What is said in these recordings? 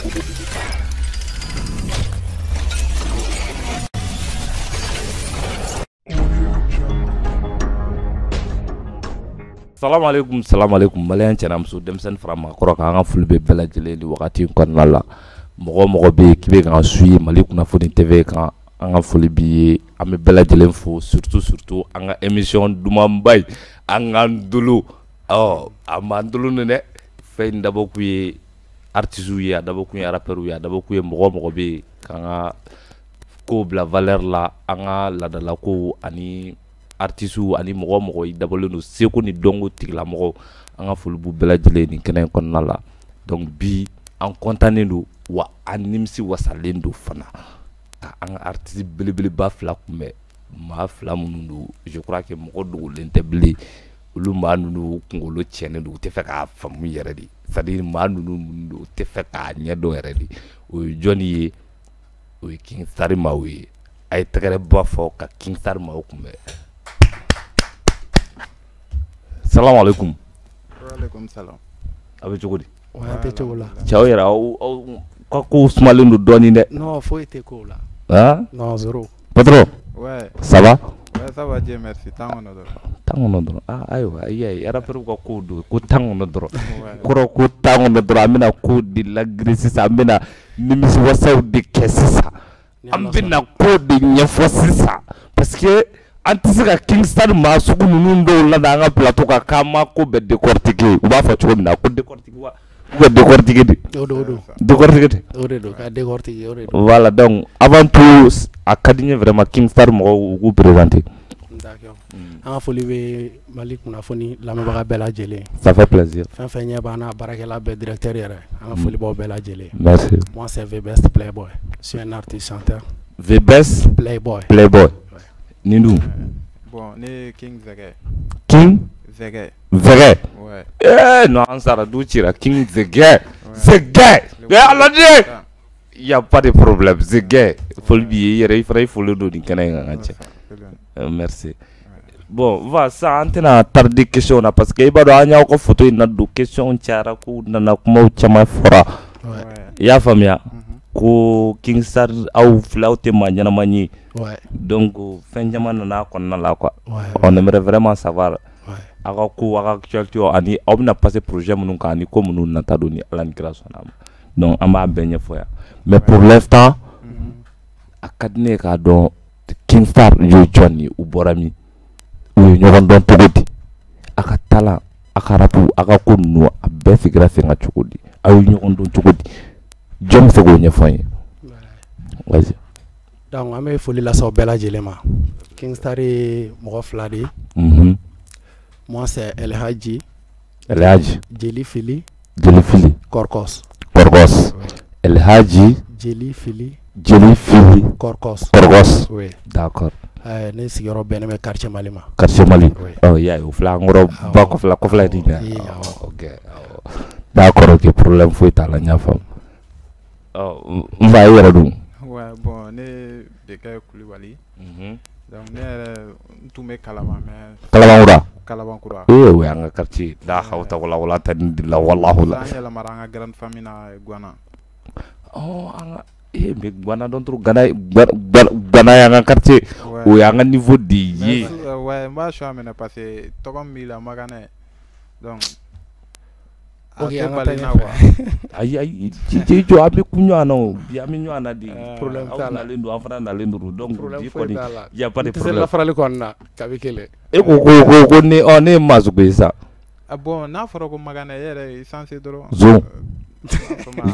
Salam alaikum, salam alaikum. Malien cɛ n'a muso, denmisɛnnin fara maakɔrɔ kan, an ka foli bɛ bɛɛ lajɛlen ni wagati in kɔnɔna la. Mɔgɔ o mɔgɔ bɛ yen k'i bɛ k'an suit Mali kunnafoni TV kan, an ka foli b'i ye. An bɛ bɛɛ lajɛlen fo, surtout surtout an ka émission dumanba in, an k'an dolo. Ɔ a m'an dolo dɛ. Fɛn in dabɔ kun ye artistes ye, a dabɔ kun ye rappeurs ye, a dabɔ kun ye mɔgɔ o mɔgɔ bɛ yen k'an ka kow bila valeur la, an ka laadalakow ani artistes ani mɔgɔ o mɔgɔ i dabɔlen don seko ni dɔnko tigilamɔgɔw, an ka foli b'u bɛɛ lajɛlen nin kɛnɛ in kɔnɔna la. Donc bi an kɔntannen don, wa an nimisi wasalen don fana ka an ka artiste belebeleba fila kunbɛn, maa fila minnu don, je crois que mɔgɔ dogolen tɛ bilen, olu maa ninnu u kunkolo tiɲɛnen don, u tɛ fɛ k'a faamu yɛrɛ de, c'est à dire maa ninnu minnu don, u tɛ fɛ k'a ɲɛdɔn yɛrɛ de. O ye jɔnni ye? O ye King Star maaw ye. A ye tɛgɛrɛba fɔ ka King Star maaw kunbɛn. Salam alaikum. Wa alaikum salam. A bɛ cogo di? Wa an tɛ cogo la. Cɛw yɛrɛ, aw ka kow sumalen don dɔɔnin dɛ. Non, foyi tɛ kow la. Han? Non, zéro. Patron. Ouais. Ça va? Ouais, ça va, Dieu merci. Tan kɔnɔ dɔrɔn. Tan kɔnɔ dɔrɔn. Ah, ayiwa, i y'a ye rappeur ka kow don ko tan kɔnɔ dɔrɔn. Ouais. Kɔrɔ ko tan kɔnɔ dɔrɔn, an bɛna kow de lagiri sisan, an bɛna nimisiwasaw de kɛ sisan. An bɛna kow de ɲɛfɔ sisan parce que an tɛ se ka King Star maa sugu ninnu dɔw la an ka plateau kan k'an ma ko bɛɛ décortiquer. U b'a fɔ cogo min na ko décortiquer wa ou bien décortiquer de. O don, o don. Décortiquer de. O de don, ka décortiquer, o de don. Voilà, donc avant tout, a ka di n ye vraiment King Star mɔgɔw u k'u présenter. D'accord. An ka foli bɛ Mali kunnafoni lamɛnbaga bɛɛ lajɛlen. Ça fait plaisir. Fɛn fɛn ɲɛ b'an n'a baarakɛla bɛɛ, directeur yɛrɛ, an ka foli b'aw bɛɛ lajɛlen. Merci. Moi c'est The Best Playboy. Je suis un artiste chanteur. The Best Playboy. Playboy. Nin dun? Bon, ne ye King Zɛgɛ. King Zɛgɛ. Zɛgɛ. Ouais. Eh non, an sara du cira. King Zɛgɛ. Zɛgɛ. Eh ala de. Il y a pas de problème. Zɛgɛ. Foli b'i ye i yɛrɛ, i fana i folilen don nin kɛnɛ in kan ka cɛ. Merci. Bon, va sa an tɛna tarder question na parce que i b'a dɔn an y'aw ka photo in ladon, question cayara, kow nana, kumaw caman fɔra. I y'a faamuya? Ko King Star aw filaw tɛ maa ɲɛnama ye. Donc fɛn caman nana a kɔnɔna la quoi. On aimerait vraiment savoir aw ka ko, aw ka actualité ani aw bɛna passer projet minnu kan ani ko minnu nata don ni Ala ni kira sɔnna ma. Donc an b'a bɛɛ ɲɛfɔ yan. Mais pour l'instant, a ka di ne ye k'a dɔn King Star ye jɔn ye, u bɔra min, u ye ɲɔgɔn dɔn cogo di, a ka talent, a ka rap, a ka ko ninnu a bɛɛ sigira sen kan cogo di, aw ye ɲɔgɔn dɔn cogo di, jɔn bɛ se k'o ɲɛfɔ an ye? Vas-y. Donc an bɛ foli lase aw bɛɛ lajɛlen ma. King Star ye mɔgɔ fila de ye. Moi c'est El Hadji. El Hadji. Jeli Fili. Jeli Fili. Korkos. Korkos. El Hadji. Jeli Fili. Jeli Fili. Korkos. Korkos. Oui. D'accord. Ne sigiyɔrɔ bɛnnen bɛ quartier Mali ma. Quartier Mali. Ɔ i y'a ye o filɛ an kɔrɔ ba kɔfɛla kɔfɛla ye jumɛn ye? Ok. D'accord, ok, problème foyi t'a la, n y'a faamu. Ɔ n fa, e yɛrɛ dun? Ouais, bon, ne Bekɛ Kulibali. Donc ne yɛrɛ n tun bɛ Kalaban mais Kalabankura. Kalabankura. Ee o y'an ka quartier. La hawla wala quwwata illa billah wallahu la. An yɛlɛmara an ka grande famille na Guana. Ɔ an ka ee mais Guana dɔn trop, Gana Guana y'an ka quartier. O y'an ka niveau de ye. Ouais, n b'a choix minɛ parce que tɔgɔ min b'i la Maganɛ. Donc Ok, an ka taa ɲɛfɛ. Ayi ayi, i jɔ, an bɛ kun ɲɔgɔn na o bi, an bɛ ɲɔgɔn na de. Problème t'a la. Aw nalen don, an fana nalen don, donc Problème bi foyi kɔni t'a la. y a pas de N tɛ se problème. lafarali kɔni na kabi kelen. E ko ko ko ko ne ɔ ne ye maa sugu ye sa. Ah bon, n'a fɔra ko Maganɛ, e yɛrɛ i censé dɔrɔn. Zon.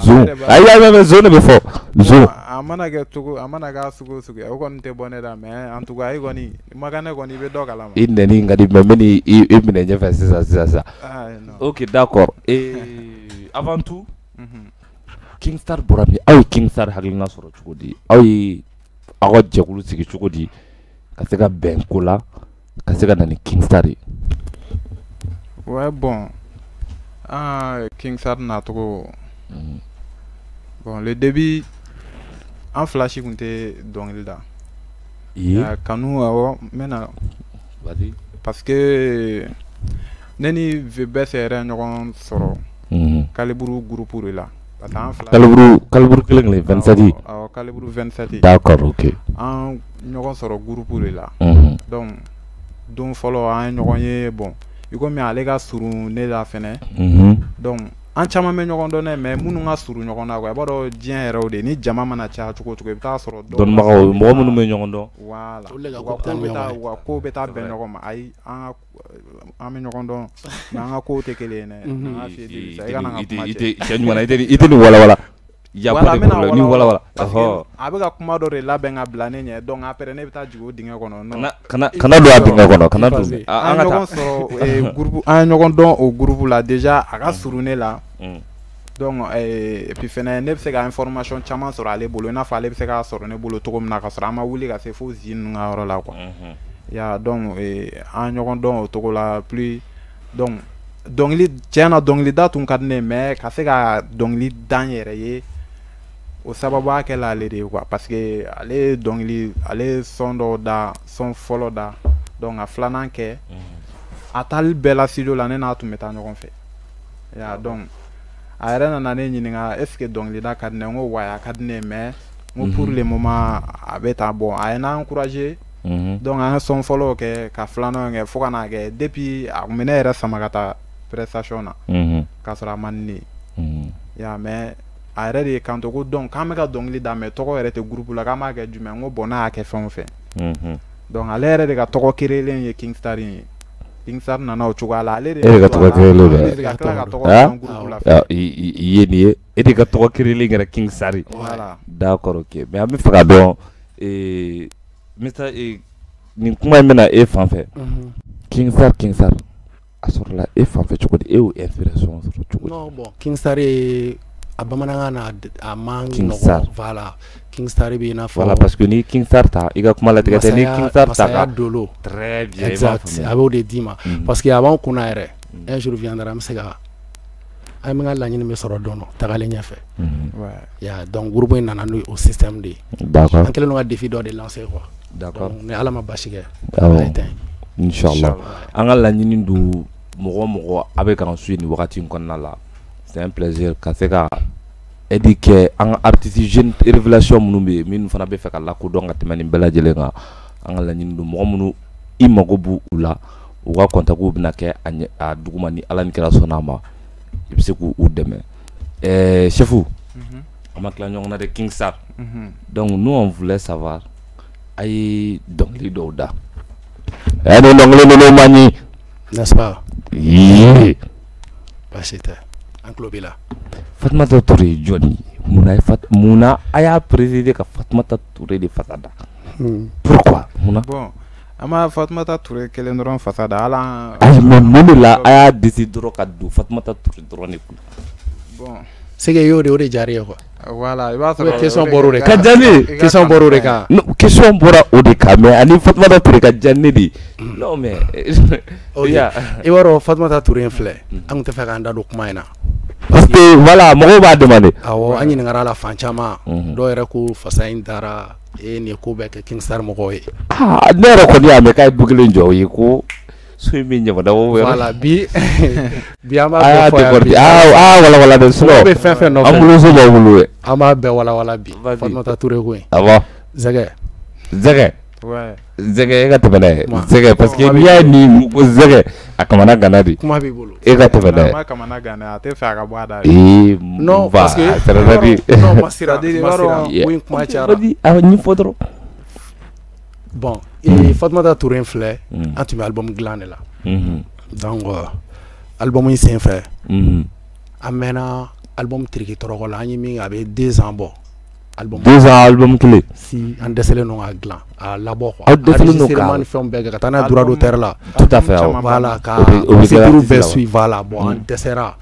Zon. Ayi ayi, zon de bɛ fɔ. Zon. A mana kɛ cogo, a mana k'a sugu o sugu ye, o kɔni tɛ bɔ ne da, mais en tout cas e kɔni Maganɛ kɔni i bɛ dɔ kalama. I nɛni in ka di mais n bɛ n'i minɛ ɲɛfɛ sisan sisan sisan. Ah non. Ok, d'accord. Et avant tout, King Star bɔra min? Aw ye King Star hakilina sɔrɔ cogo di? Aw ye aw ka jɛkulu sigi cogo di ka se ka bɛn ko la, ka se ka na ni King Star ye? Ouais, bon, an King Star nacogo, bon, le début, an fila si tun tɛ dɔnkili da. Kanu, awɔ, n bɛ na. Vas-y. Parce que ne ni The Best yɛrɛ ɲɔgɔn sɔrɔ Kaliburu groupe de la. Parce que an fila calibre kelen kelen 27. Awɔ, calibre 27. D'accord, ok. An ɲɔgɔn sɔrɔ groupe de la. Donc don fɔlɔ an ye ɲɔgɔn ye, bon, i komi ale ka surun ne la fɛnɛ. Donc an caman bɛ ɲɔgɔn dɔn dɛ, mais minnu ka surun ɲɔgɔn na quoi, i b'a dɔn diɲɛ yɛrɛ o de, ni jama mana caya cogo o cogo, i bɛ taa sɔrɔ dɔw dɔnnibagaw, mɔgɔ minnu bɛ ɲɔgɔn dɔn. Voilà. Olu de ka U ko ka bɛ taa kow bɛ taa ɲɔgɔn ye. U ka kow bɛ taa bɛn ɲɔgɔn ma. Ayi, an ka an bɛ ɲɔgɔn dɔn, mais an ka kow tɛ kelen ye dɛ. An ka f'i ye sisan, i kana n ka kuma I cɛ. tɛ cɛ ɲuman na, i tɛ nin walawala. Y a Voilà, pas n de bɛna problème, ni walawala. Parce que Ɔhɔ. a bɛ ka kuma dɔ de labɛn ka bila ne ɲɛ, donc après ne bɛ taa jigin o dingɛ kɔnɔ. Non. Kana don a dingɛ kɔnɔ, kana don. Vas-y. Ah, An an ye ka ɲɔgɔn taa. sɔrɔ groupe, an ye ɲɔgɔn dɔn o groupe la déjà, a ka surun ne la. Donc et puis fɛnɛ ne bɛ se ka information caman sɔrɔ ale bolo, i n'a fɔ ale bɛ se k'a sɔrɔ ne bolo cogo min na, ka sɔrɔ an ma wuli ka se fo zi ninnu ka yɔrɔ la quoi. Ya, donc an ye ɲɔgɔn dɔn o cogo la. Plus donc dɔnkili, tiɲɛ na, dɔnkilida tun ka di ne ye, mais ka se ka dɔnkili da n yɛrɛ ye, o sababuya kɛla ale de ye quoi, parce que ale ye dɔnkili, ale ye son dɔw da, son fɔlɔ da, donc a filanan kɛ. A taali bɛɛ la studio la, ne n'a tun bɛ taa ɲɔgɔn fɛ ya. Donc a yɛrɛ nana ne ɲininka: est ce que dɔnkilida ka di ne ye? N ko wayi, a ka di ne ye, mais n ko pour le moment a bɛ tan. Bon, a ye n encouragé. Donc an ye son fɔlɔw kɛ, ka filananw kɛ, fo ka n'a kɛ depuis a kun bɛ ne yɛrɛ sama ka taa prestation na, k'a sɔrɔ a man di ne ye. Ya, mais a yɛrɛ de ye kanto ko donc k'an bɛ ka dɔnkili da, mais tɔgɔ yɛrɛ tɛ groupe la, k'an b'a kɛ jumɛn? N ko bon, n'a y'a kɛ fɛn o fɛn. Donc ale yɛrɛ de ka tɔgɔ créelen ye King Star in ye. King Star nana o cogoya la, ale de E de ka tɔgɔ créelen don. Ale de ka tila ka tɔgɔ Ah? da groupe la. Ah, i ye nin ye, e de ka tɔgɔ créelen kɛra King Star. Voilà. D'accord, ok. Mais an bɛ fɛ ka dɔn, Mr nin kuma in bɛna e fan fɛ. King Star, King Star a sɔrɔla e fan fɛ cogo di? E y'o inspiration sɔrɔ cogo di? Non, bon, King Star ye, a bamanankan na, a man King Star. nɔgɔn. Voilà, King Star bɛ i n'a fɔ Voilà, parce que ni King Star ta, i ka kuma latigɛ tɛ, ni King Star ta masaya ka dolo. Très bien, i b'a Exact. faamuya. A b'o de d'i ma, parce que a b'anw kunna yɛrɛ, un jour viendra, an bɛ se ka an bɛ ka laɲini bɛ sɔrɔ don dɔ tagalen ɲɛfɛ. Ya, donc groupe in nana n'o o système de ye. An kɛlen don ka défi dɔ de lancer quoi. Donc ni Ala ma basi kɛ, Awɔ. a ye ten. Inchallah, an ka laɲini don, mɔgɔ o mɔgɔ a bɛ k'an suit nin wagati in kɔnɔna la, c'est un plaisir ka se ka aide kɛ an ka artiste jeune révélation minnu bɛ yen, minnu fana bɛ fɛ ka lakodɔn ka tɛmɛ nin bɛɛ lajɛlen kan. An ka laɲini don, mɔgɔ minnu i mago b'u u la, u ka contact bɛna kɛ a ɲɛ a duguma. Ni Ala ni kira sɔnna a ma, i bɛ se k'u dɛmɛ. Chef, an ma tila ɲɔgɔn na dɛ. King Star. Donc nous, on voulait savoir, a ye dɔnkili dɔw da, ɛ nin dɔnkili ninnu man ɲi. N'est-ce pas? Yee. Baasi tɛ, an tulo b'i la. Fatumata Toure ye jɔn ye? Munna ye Fat munna a y'a présider ka Fatumata Toure de fasa da? Pourquoi, munna? Bon, an ma Fatumata Toure kelen dɔrɔn fasa da ala. Ayi, mais mun de la a y'a décider dɔrɔn ka don Fatumata Toure dɔrɔn de kunna? Bon. C'est que y'o de, o de diyara i ye quoi. Voilà, i b'a sɔrɔ Question bɔra o de Ka diya ne ye. i ka Question bɔra o de kan. Non, question bɔra o de kan, mais ani Fatumata Toure ka diya ne de ye. Non, mais Ok. ya. I b'a dɔn, Fatumata Toure in filɛ, an tun tɛ fɛ k'an da don kuma in na. Parce que voilà, mɔgɔw b'a demander. Awɔ, an ɲininkara la fan caman. Mhm. Dɔw yɛrɛ ko fasa in dara e nin ye, ko bɛɛ kɛ King Star mɔgɔw ye. Ah, ne yɛrɛ kɔni y'a mɛn k'a ye du kelen jɔ o ye, ko so in bɛ ɲamana o yɔrɔ. Voilà, bi bi an b'a A y'a bɛɛ fɔ yan bi. décortiquer. Ah ah, wala wala dɛ, sinon Mɔgɔw bɛ fɛn fɛn an nɔfɛ, bolo so b'aw bolo dɛ. an b'a bɛɛ walawala bi. Vas-y. Fatumata Toure ko in. Awɔ. Zɛgɛ. Zɛgɛ. Ouais. Zɛgɛ, e ka tɛmɛ n'a ye. Kuma. Zɛgɛ, parce que Kuma n'i b'i y'a bolo. ni ko zɛgɛ, a kamana gana de. Kuma b'i bolo. E ka tɛmɛ n'a N'a ye. ma kamana gan a tɛ fɛ a ka bɔ a da de. Ee. Non, ba, parce que c'est-à-dire non, ma siran, C'est-à-dire, ma i b'a siran. dɔn- Ko in kuma cayara. Vas-y, a ɲɛfɔ dɔrɔn. Bon, ee, Fatumata Toure in filɛ, an tun bɛ album dilan de la. Donc album in sen fɛ, an mɛnna album tiriki tɔrɔkɔ la, an ye min kɛ, a bɛ 2 ans bɔ. Album 2 ans, album kelen. Si an dɛsɛlen don k'a dilan, a labɔ quoi. Aw dɛsɛlen don k'a- Enregistrement ni fɛnw bɛɛ kɛ ka taa n'a ye droit d'auteur la. Tout à fait, awɔ. Caman b'a Voilà, ka O bɛ kɛ procédure artiste bɛɛ la, suit, voilà. Bon, an dɛsɛra.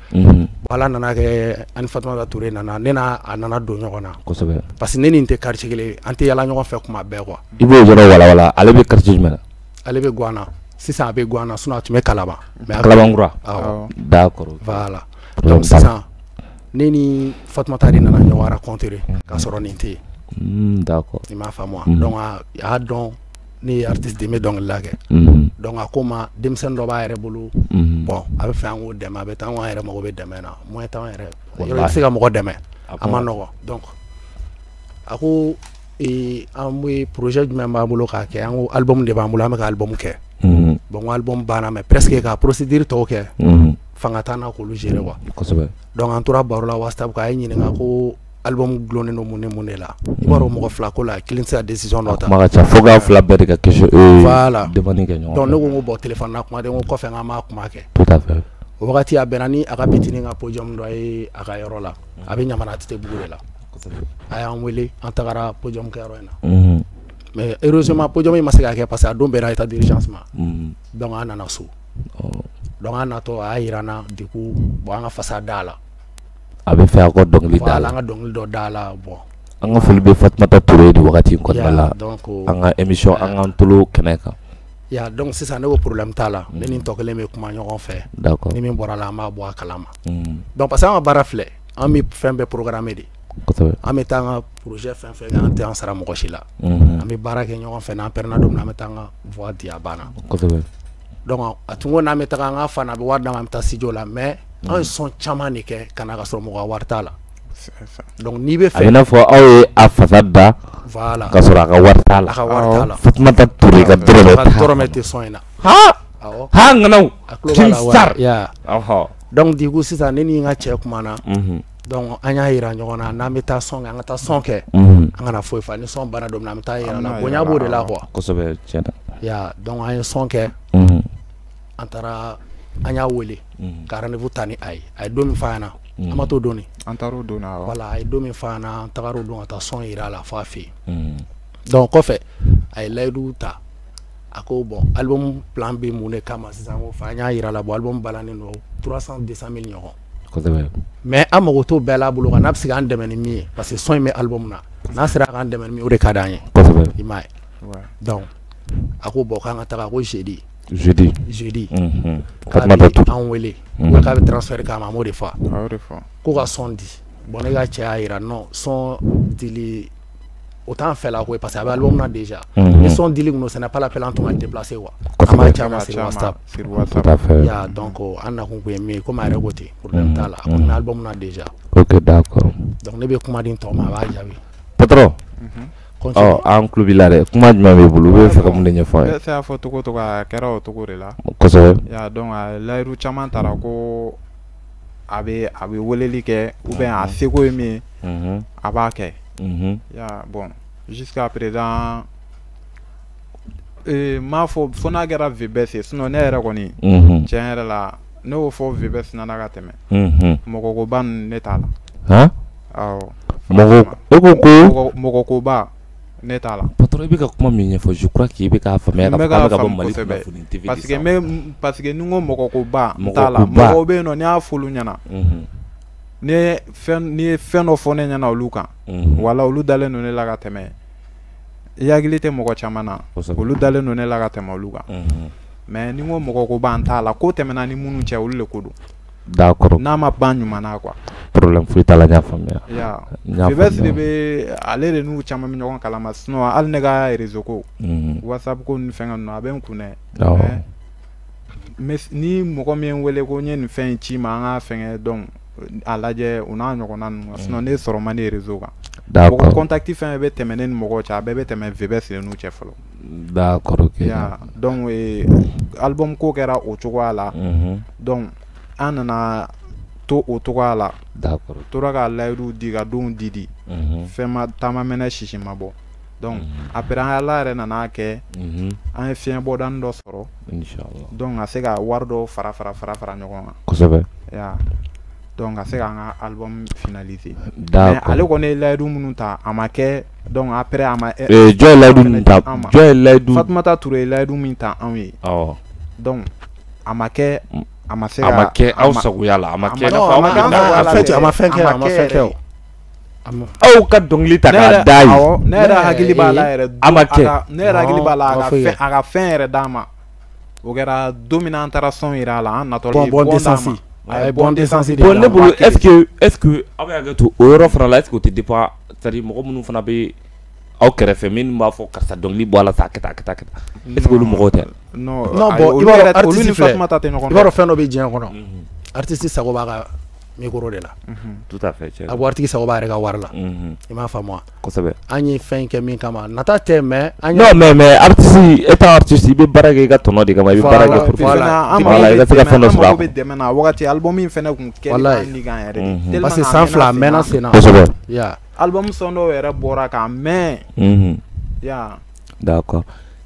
Ala nana kɛ, ani Fatumata Toure nana, ne n'a a nana don ɲɔgɔn na. Parce que ne ni n tɛ quartier kelen ye, an tɛ yala ɲɔgɔn fɛ kuma bɛɛ quoi. I b'o yɔrɔ walawala, ale bɛ quartier jumɛn na? Ale bɛ Guana sisan, a bɛ Guana, sinon a tun bɛ Kalaban, mais a Kalabankura. Awɔ. Awɔ. D'accord. Voilà. Problème Donc t'a la. sisan ne ni Fatumata de nana ɲɔgɔn rencontrer k'a sɔrɔ nin tɛ yen. I m'a faamu wa? Donc a y'a dɔn ne ye artiste de ye, n bɛ dɔnkilida kɛ. Donc a ko n ma, denmisɛnnin dɔ b'a yɛrɛ bolo. Bon, a bɛ fɛ an k'o dɛmɛ, a bɛ taa, an yɛrɛ mago bɛ dɛmɛ na, moyen t'an yɛrɛ. Yɔrɔ i tɛ se ka mɔgɔ dɛmɛ. A ma nɔgɔn. Donc a ko an bɛ projet jumɛn b'an bolo k'a kɛ? An ko album de b'an bolo, an bɛ ka album kɛ. Bon, album banna, mais presque ka procédure tɔw kɛ, fanga t'an na k'olu gérer quoi. Donc an tora baro la WhatsApp kan, a ye ɲininka ko album gulonnen don mun ni mun de la. I b'a dɔn, mɔgɔ fila ko la, kelen tɛ se ka décision dɔ ta. Kuma ka ca, fo k'aw fila bɛɛ de ka question voilà demande kɛ ɲɔgɔn Donc ne ko n ko bon, téléphone na kuma tɛ, n ko kɔfɛ n k'an b'a kuma kɛ. Tout à fait. O wagati a bɛnna ni a ka petini ka podium dɔ ye a ka yɔrɔ la, a bɛ Ɲamana ATT bugu de la. A y'an wele, an tagara podium kɛyɔrɔ in na, mais heureusement podium in ma se ka kɛ parce que a don bɛnna état d'urgence ma. Donc an nana so. Donc an natɔ, a y'a yira n na, du coup bon, an ka fasa da la. A bɛ fɛ a ka dɔnkili da la. An ka dɔnkili dɔ da la, bon. An ka foli bɛ Fatumata Ture nin wagati in kɔnɔna la, an ka émission an k'an tolo kɛnɛ kan. Ya, donc sisan ne ko problème t'a la, ne ni n tɔ kelen bɛ kuma ɲɔgɔn fɛ. Ni min bɔra la, an b'a bɔ a kalama. Donc parce que an ka baara filɛ, an bɛ fɛn bɛɛ programmer de. An bɛ taa an ka projet fɛn fɛn kɛ, an tɛ an sara mɔgɔ si la. An bɛ baara kɛ ɲɔgɔn fɛ, n'an pɛrɛnna don min na, an bɛ taa an ka voix di, a banna. Donc a tun ko n'an bɛ taga, an ka fa, a bɛ wari d'an ma, an bɛ taa studio la, mais an ye son caman de kɛ ka na ka sɔrɔ mɔgɔ ka wari t'a la. Donc n'i bɛ fɛ, a bɛ n'a fɔ aw ye a fasa da voilà ka sɔrɔ a ka wari t'a la. A ka wari t'a la. Fatumata Ture ka dɔrɔmɛ t'a dɔrɔmɛ tɛ son in na. Awɔ, ha ŋanaw. A tulo b'a la. King Star. Ya, donc du coup sisan ne ni n ka cɛ kumana. Donc an y'a yira ɲɔgɔn na, n'an bɛ taa son kɛ, an ka taa son kɛ, an kana foyi fa. Ni son banna don min na, an bɛ taa yira la, bonya b'o de la quoi. Kosɛbɛ, tiɲɛ na. Ya, donc an ye son kɛ, an taara, an y'a wele ka rendez-vous ta ni a ye. A ye don min f'a ɲɛna, an ma t'o don de. An taara o don na, awɔ. Voilà, a ye don min f'a ɲɛna, an tagara o don ka taa son yira a la fo a fɛ yen. Donc kɔfɛ a ye layidu ta, a ko bon, album plan bɛ mun de kama sisan? Ko fa, an y'a yira la, bon, album balannen don 300 200 mille ɲɔgɔn. Mais an mago t'o bɛɛ la bolo kan, n'a bɛ se k'an dɛmɛ ni min ye, parce que son in bɛ album na, n'a sera k'an dɛmɛ ni min ye, o de ka d'an ye. I m'a ye? Donc a ko bon, k'an ka taga ko jeudi. Jeudi. Jeudi. K'a bɛ an wele ko k'a bɛ transfert k'a ma, an b'o de fɔ. A y'o de fɔ. Ko ka son di. Bon, ne ka cɛ y'a yira, non, son dili o t'an fɛla ko ye, parce que a bɛ album na déjà. Ni son dili kun don, ce n'est pas la peine an tun ka déplacer quoi, an b'a ci a ma sur WhatsApp. Sur WhatsApp. Tout à fait. Ya, donc an nakun kun ye min ye, komi a yɛrɛ ko ten, problème t'a la, a kɔni bɛ album na déjà. Ok, d'accord. Donc ne bɛ kuma di n tɔ ma, a b'a jaabi. Patron. Ɔ, an tulo b'i la dɛ, kuma jumɛn b'i bolo? I bɛ fɛ ka mun de ɲɛfɔ an ye? Ne y'a fɔ cogo o cogo, a kɛra o cogo de la. Ya, donc a layidu caman tara ko a bɛ weleli kɛ ou bien a seko ye min ye, a b'a kɛ. Ya, bon, jusqu'à présent n m'a fɔ fo n'a kɛra VBS ye, sinon ne yɛrɛ kɔni, tiɲɛ yɛrɛ la, ne y'o fɔ, VBS nana ka tɛmɛ mɔgɔkoba ninnu, ne t'a la. Awɔ. Mɔgɔ e ko ko Mɔgɔkoba, ne t'a la. Patron, i bɛ ka kuma min ɲɛfɔ, je crois que i bɛ k'a faamuya N k'a bɛ fɔ k'a k'a bɛ ka bɔ faamu Mali kosɛbɛ. kunnafoni TV de Parce que sanfɛ. n bɛ, parce que ni n ko mɔgɔkoba, n t'a la. Mɔgɔkoba. Mɔgɔw bɛ yen nɔ, n'i y'a f'olu ɲɛna, ni ye fɛn dɔ fɔ ne ɲɛna olu kan, wala olu dalen don ne la ka tɛmɛ, i hakili tɛ mɔgɔ caman na, olu dalen don ne la ka tɛmɛ olu kan. Mais ni n ko mɔgɔkoba, n t'a la. Ko tɛmɛna ni minnu cɛ, olu de ko don. D'accord. N'a ma ban ɲuman na quoi. Problème foyi t'a la, n y'a faamuya. Ya. N y'a VBS de faamuya. bɛ ale de n'u caman bɛ ɲɔgɔn kalama, sinon hali ne ka réseau ko, WhatsApp ko ni fɛngɛ ninnu, a bɛ n kun dɛ. Mais ni mɔgɔ min ye n wele ko n ye nin fɛn in ci ma, an ka fɛngɛ, donc a lajɛ, o n'a ɲɔgɔnna ninnu, sinon ne sɔrɔ man di réseau kan. Mɔgɔ contact fɛn fɛn bɛ tɛmɛ ne ni mɔgɔw cɛ, a bɛɛ bɛ tɛmɛ VBS de n'u cɛ fɔlɔ. D'accord, ok. Ya, donc album ko kɛra o cogoya la. Donc an nana to o cogoya la. Tora ka layidu di, ka donw di di, fɛn ma taama mɛnɛ, sisi ma bɔ. Donc après an Ala yɛrɛ nana kɛ, an ye fiɲɛ bɔdani dɔ sɔrɔ. Inchallah. Donc ka se ka wari dɔw fara fara fara fara ɲɔgɔn kan. Ya, donc ka se k'an ka album finaliser. Mais ale kɔni ye layidu minnu ta, a ma kɛ. Donc après a ma Jɔn ye layidu ninnu ta? An ma. Jɔn ye layidu? Fatumata Ture ye layidu min ta anw ye. Donc a ma kɛ, a ma se A ka ma kɛ aw a ma sagoya la, a ma a kɛ ma i n'a fɔ a ma aw kɛ an ka sagoya En la fait, dɛ. a ma fɛn kɛ, A a ma fɛn kɛ o. Aw ka dɔnkili ta Ne k'a yɛrɛ d'a ye. Awɔ, ne yɛrɛ hakili b'a la yɛrɛ. A ma kɛ. Ne yɛrɛ hakili b'a la, a Non, ka ma foyi fɛn kɛ. a ka fɛn yɛrɛ d'a ma. O kɛra don min na an taara son yira a la, an natɔ Bon, ye bon bon d'a d'essence. ma. A ye bon d'essence de Bon, d'a ne ma. bolo, est-ce que aw bɛ hakɛ to o yɔrɔ fana la, est-ce que o tɛ dépend, c'est à dire mɔgɔ minnu fana bɛ aw kɛrɛfɛ, minnu b'a fɔ karisa dɔnkili bɔ a la sa, a kɛ tan, a kɛ tan, a kɛ tan, est-ce que olu mɔgɔw tɛ? Non, Non, ayi, bon, i olu b'a dɔn yɛrɛ, olu artiste ni filɛ. Fatumata tɛ ɲɔgɔn I b'a dɔn. dɔn, fɛn dɔ bɛ diɲɛ kɔnɔ. Artiste sago b'a ka micro de la. Tout à fait. A waritigi sago b'a yɛrɛ ka wari la. I m'a faamu wa? Kosɛbɛ. An ye fɛn kɛ min kama nata tɛ, mais an Non, mais artiste, étant artiste, i bɛ baara kɛ i ka tɔnɔ de kama, i bɛ baara kɛ pour voilà, i ka se ka fɛn dɔ sɔrɔ a An mago bɛ dɛmɛ na wagati album in fɛnɛ kun kɛli an ni kan yɛrɛ de. Parce que san 2 a mɛnna sen na. Kosɛbɛ. Ya. Album son dɔw yɛrɛ bɔra k'a mɛn. Ya. D'accord.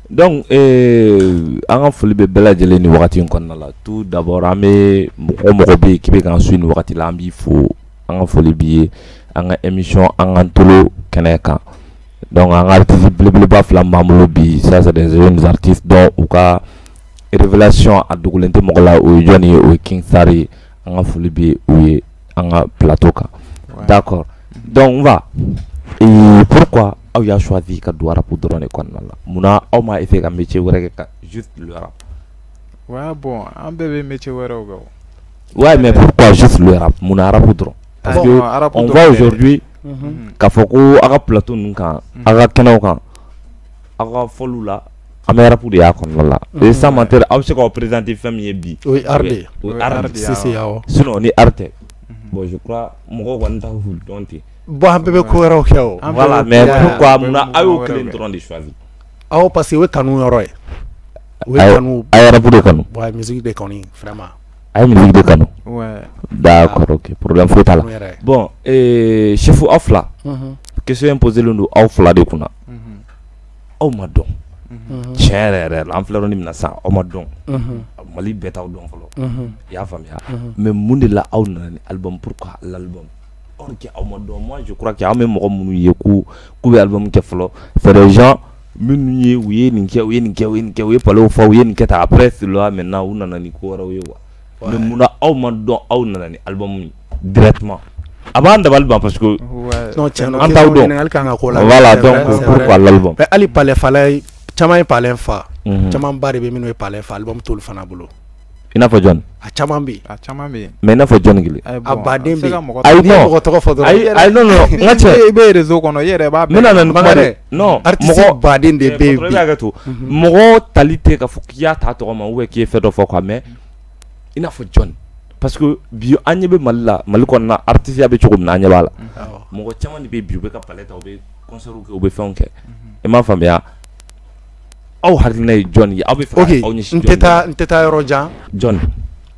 Donc an ka foli bɛ bɛɛ lajɛlen ni wagati in kɔnɔna la. Tout d'abord, an bɛ mɔgɔ mɔgɔ bɛ yen k'i bɛ k'an suit nin wagati la, an b'i fo, an ka foli b'i ye an ka émission an k'an tolo kɛnɛ kan. Donc an ka artiste belebeleba fila min b'an bolo bi, ça c'est des jeunes artistes dont u ka révélation a dogolen tɛ mɔgɔ la, o ye jɔnni ye? O ye King Star ye. An ka foli bɛ u ye an ka plateau kan. D'accord. Donc on va, pourquoi aw y'a choisi ka don rap dɔrɔn de kɔnɔna la? Munna aw ma essayer ka métier wɛrɛ kɛ ka juste le rap? Ouais, bon, an bɛɛ bɛ métier wɛrɛw kɛ o. Ouais, mais pourquoi juste le rap? Munna rap dɔrɔn? Parce que on voit aujourd'hui k'a fɔ ko aw ka plateau ninnu kan, aw ka kɛnɛw kan, aw ka fɔliw la, an bɛ rap de y'a kɔnɔna la. Et sans mentir, aw bɛ se k'aw présenter fɛn min ye bi, o ye art de ye. O ye art de ye. Si si, awɔ. Sinon ni art tɛ, bon, je crois mɔgɔw kɔni t'a dɔn ten. Bon, an bɛɛ bɛ ko wɛrɛw kɛ o. Voilà, mais pourquoi, munna aw y'o kelen dɔrɔn de choisi? Awɔ, parce que o ye kanu yɔrɔ ye. O ye kanu. A ye rap de kanu. Ouais, musique de kɔni, vraiment. A ye musique de kanu. Ouais. D'accord, ok, problème foyi t'a la. Bon, chef, aw fila, question imposée len don aw fila de kunna. Aw ma dɔn. Tiɲɛ yɛrɛ yɛrɛ la, an filɛ yɔrɔ min na sisan, aw ma dɔn. Mali bɛɛ t'aw dɔn fɔlɔ. I y'a faamuya? Mais mun de la aw nana ni album? Pourquoi l'album? Or que aw ma dɔn, moi je crois que an bɛ mɔgɔ minnu ye k'u bɛ album kɛ fɔlɔ, c'est des gens minnu ye u ye nin kɛ, u ye nin kɛ, u ye nin kɛ, u ye palais fa, u ye nin kɛ tan, après cela maintenant u nana ni ko wɛrɛw ye quoi. Mais munna aw ma dɔn, aw nana ni album ye directement? A b'an dabali ban parce que non, tiɲɛ an t'aw dɔn. Ɲininkali kan ka k'o la. Voilà, donc pourquoi l'album? Mais hali palais fala caman ye palais fa, camanba de bɛ minnu ye palais fa, album t'olu fana bolo. I n'a fɔ jɔn? A caman bɛ yen. A caman bɛ yen. Mais i n'a fɔ jɔnni kelen? A baden bɛ yen. Ayi, non, mɔgɔ tɔgɔ fɔ dɔrɔn. Ayi ayi, non non, n ka cɛ. I bɛ réseau kɔnɔ, i yɛrɛ b'a bɛɛ. N bɛna na ni kuma dɛ. Non, artiste baden de bɛ yen bi. I bɛ hakɛ to. Mɔgɔ tali tɛ k'a fɔ k'i y'a ta tɔgɔ ma ou bien k'i ye fɛn dɔ fɔ quoi, mais i n'a fɔ jɔnni? Parce que bi an ɲɛ bɛ Mali la, Mali kɔnɔna artiste ya bɛ cogo min na, an ɲɛ b'a la. Mɔgɔ caman de bɛ bi, u bɛ ka palais ta, u bɛ concert kɛ, u bɛ fɛnw kɛ. I m'a faamuya? Aw hakilina ye jɔnni ye? Aw bɛ fɛ aw ɲɛsin jɔnni? N tɛ taa yɔrɔ jan. Jɔnni? N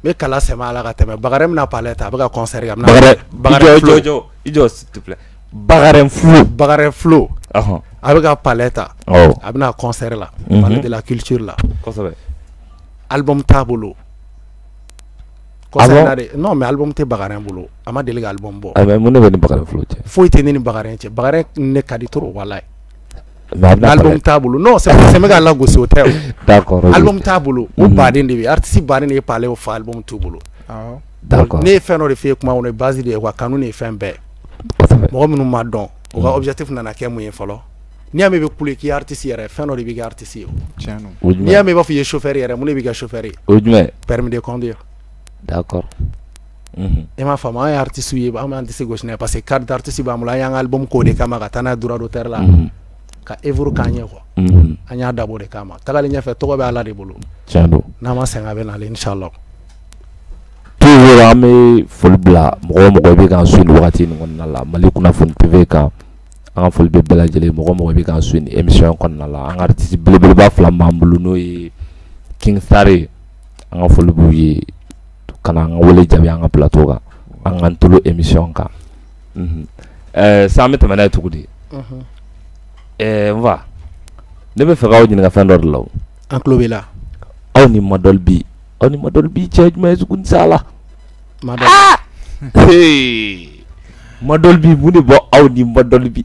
bɛ kala sɛmɛ a la ka tɛmɛ. Bagarɛ bɛna palais ta, a bɛ ka concert kɛ. Bagarɛ, i jɔ, i jɔ s'il te plaît. Bagarɛ Flo. Bagarɛ Flo. A bɛ ka palais ta. A bɛna concert la. Palais de la culture la. Kosɛbɛ. Album t'a bolo. Concert na de. Non, mais album tɛ Bagarɛ bolo. A ma deli ka album bɔ. Mais mun de bɛ ni Bagarɛ Flo cɛ? Foyi tɛ ne ni Bagarɛ cɛ. Bagarɛ ne ka di trop, walayi. Album t'a bolo. Non, c'est bɛ ka lagosi, o tɛ o. D'accord. Album t'a bolo. O baden de bɛ yen. Artiste baden de ye palais fa, album t'u bolo. D'accord. Ne ye fɛn dɔ de f'i ye kuma kɔnɔ, base de ye quoi, kanu de ye fɛn bɛɛ. Mɔgɔ minnu ma dɔn, u ka objectif nana kɛ mun ye fɔlɔ? N'i y'a mɛn i bɛ kule k'i ye artiste yɛrɛ, fɛn dɔ de b'i kɛ artiste ye o. Tiɲɛ don. N'i y'a mɛn i b'a fɔ i ye chauffeur yɛrɛ, mun de b'i kɛ chauffeur ye? O ye jumɛn ye? Permis de conduire. D'accord. I m'a faamu, an ye artiste ye, an b'an disi gosi n'a ye parce que carte d'artiste b'an bolo, an y'an ka album k'o de kama ka taa n'a ye droit d'auteur la. Ka œuvre k'an ye quoi. An y'a dabɔ o de kama. Tagalen ɲɛfɛ, tɔgɔ bɛ Ala de bolo. Tiɲɛ don. N'an ma sɛgɛn, a bɛ nalen inchallah. Toujours an bɛ foli bila mɔgɔ o mɔgɔ bɛ k'an suit nin wagati nin kɔnɔna la, Mali kunnafoni TV kan. An ka foli bɛ bɛɛ lajɛlen, mɔgɔ o mɔgɔ bɛ k'an suit nin émission kɔnɔna la. An ka artiste belebeleba fila min b'an bolo, n'o ye King Star ye, an ka foli b'u ye ka na an ka wele jaabi an ka plateau kan, an k'an tolo émission kan. Sisan an bɛ tɛmɛ n'a ye cogo di? N fa, ne bɛ fɛ k'aw ɲininka fɛn dɔ de la o. An tulo b'i la. Aw ni Madɔli bi, aw ni Madɔli bi cɛ jumɛn ye tuguni sa la? Madɔli. Madɔli bi, mun de bɔ aw ni Madɔli bi?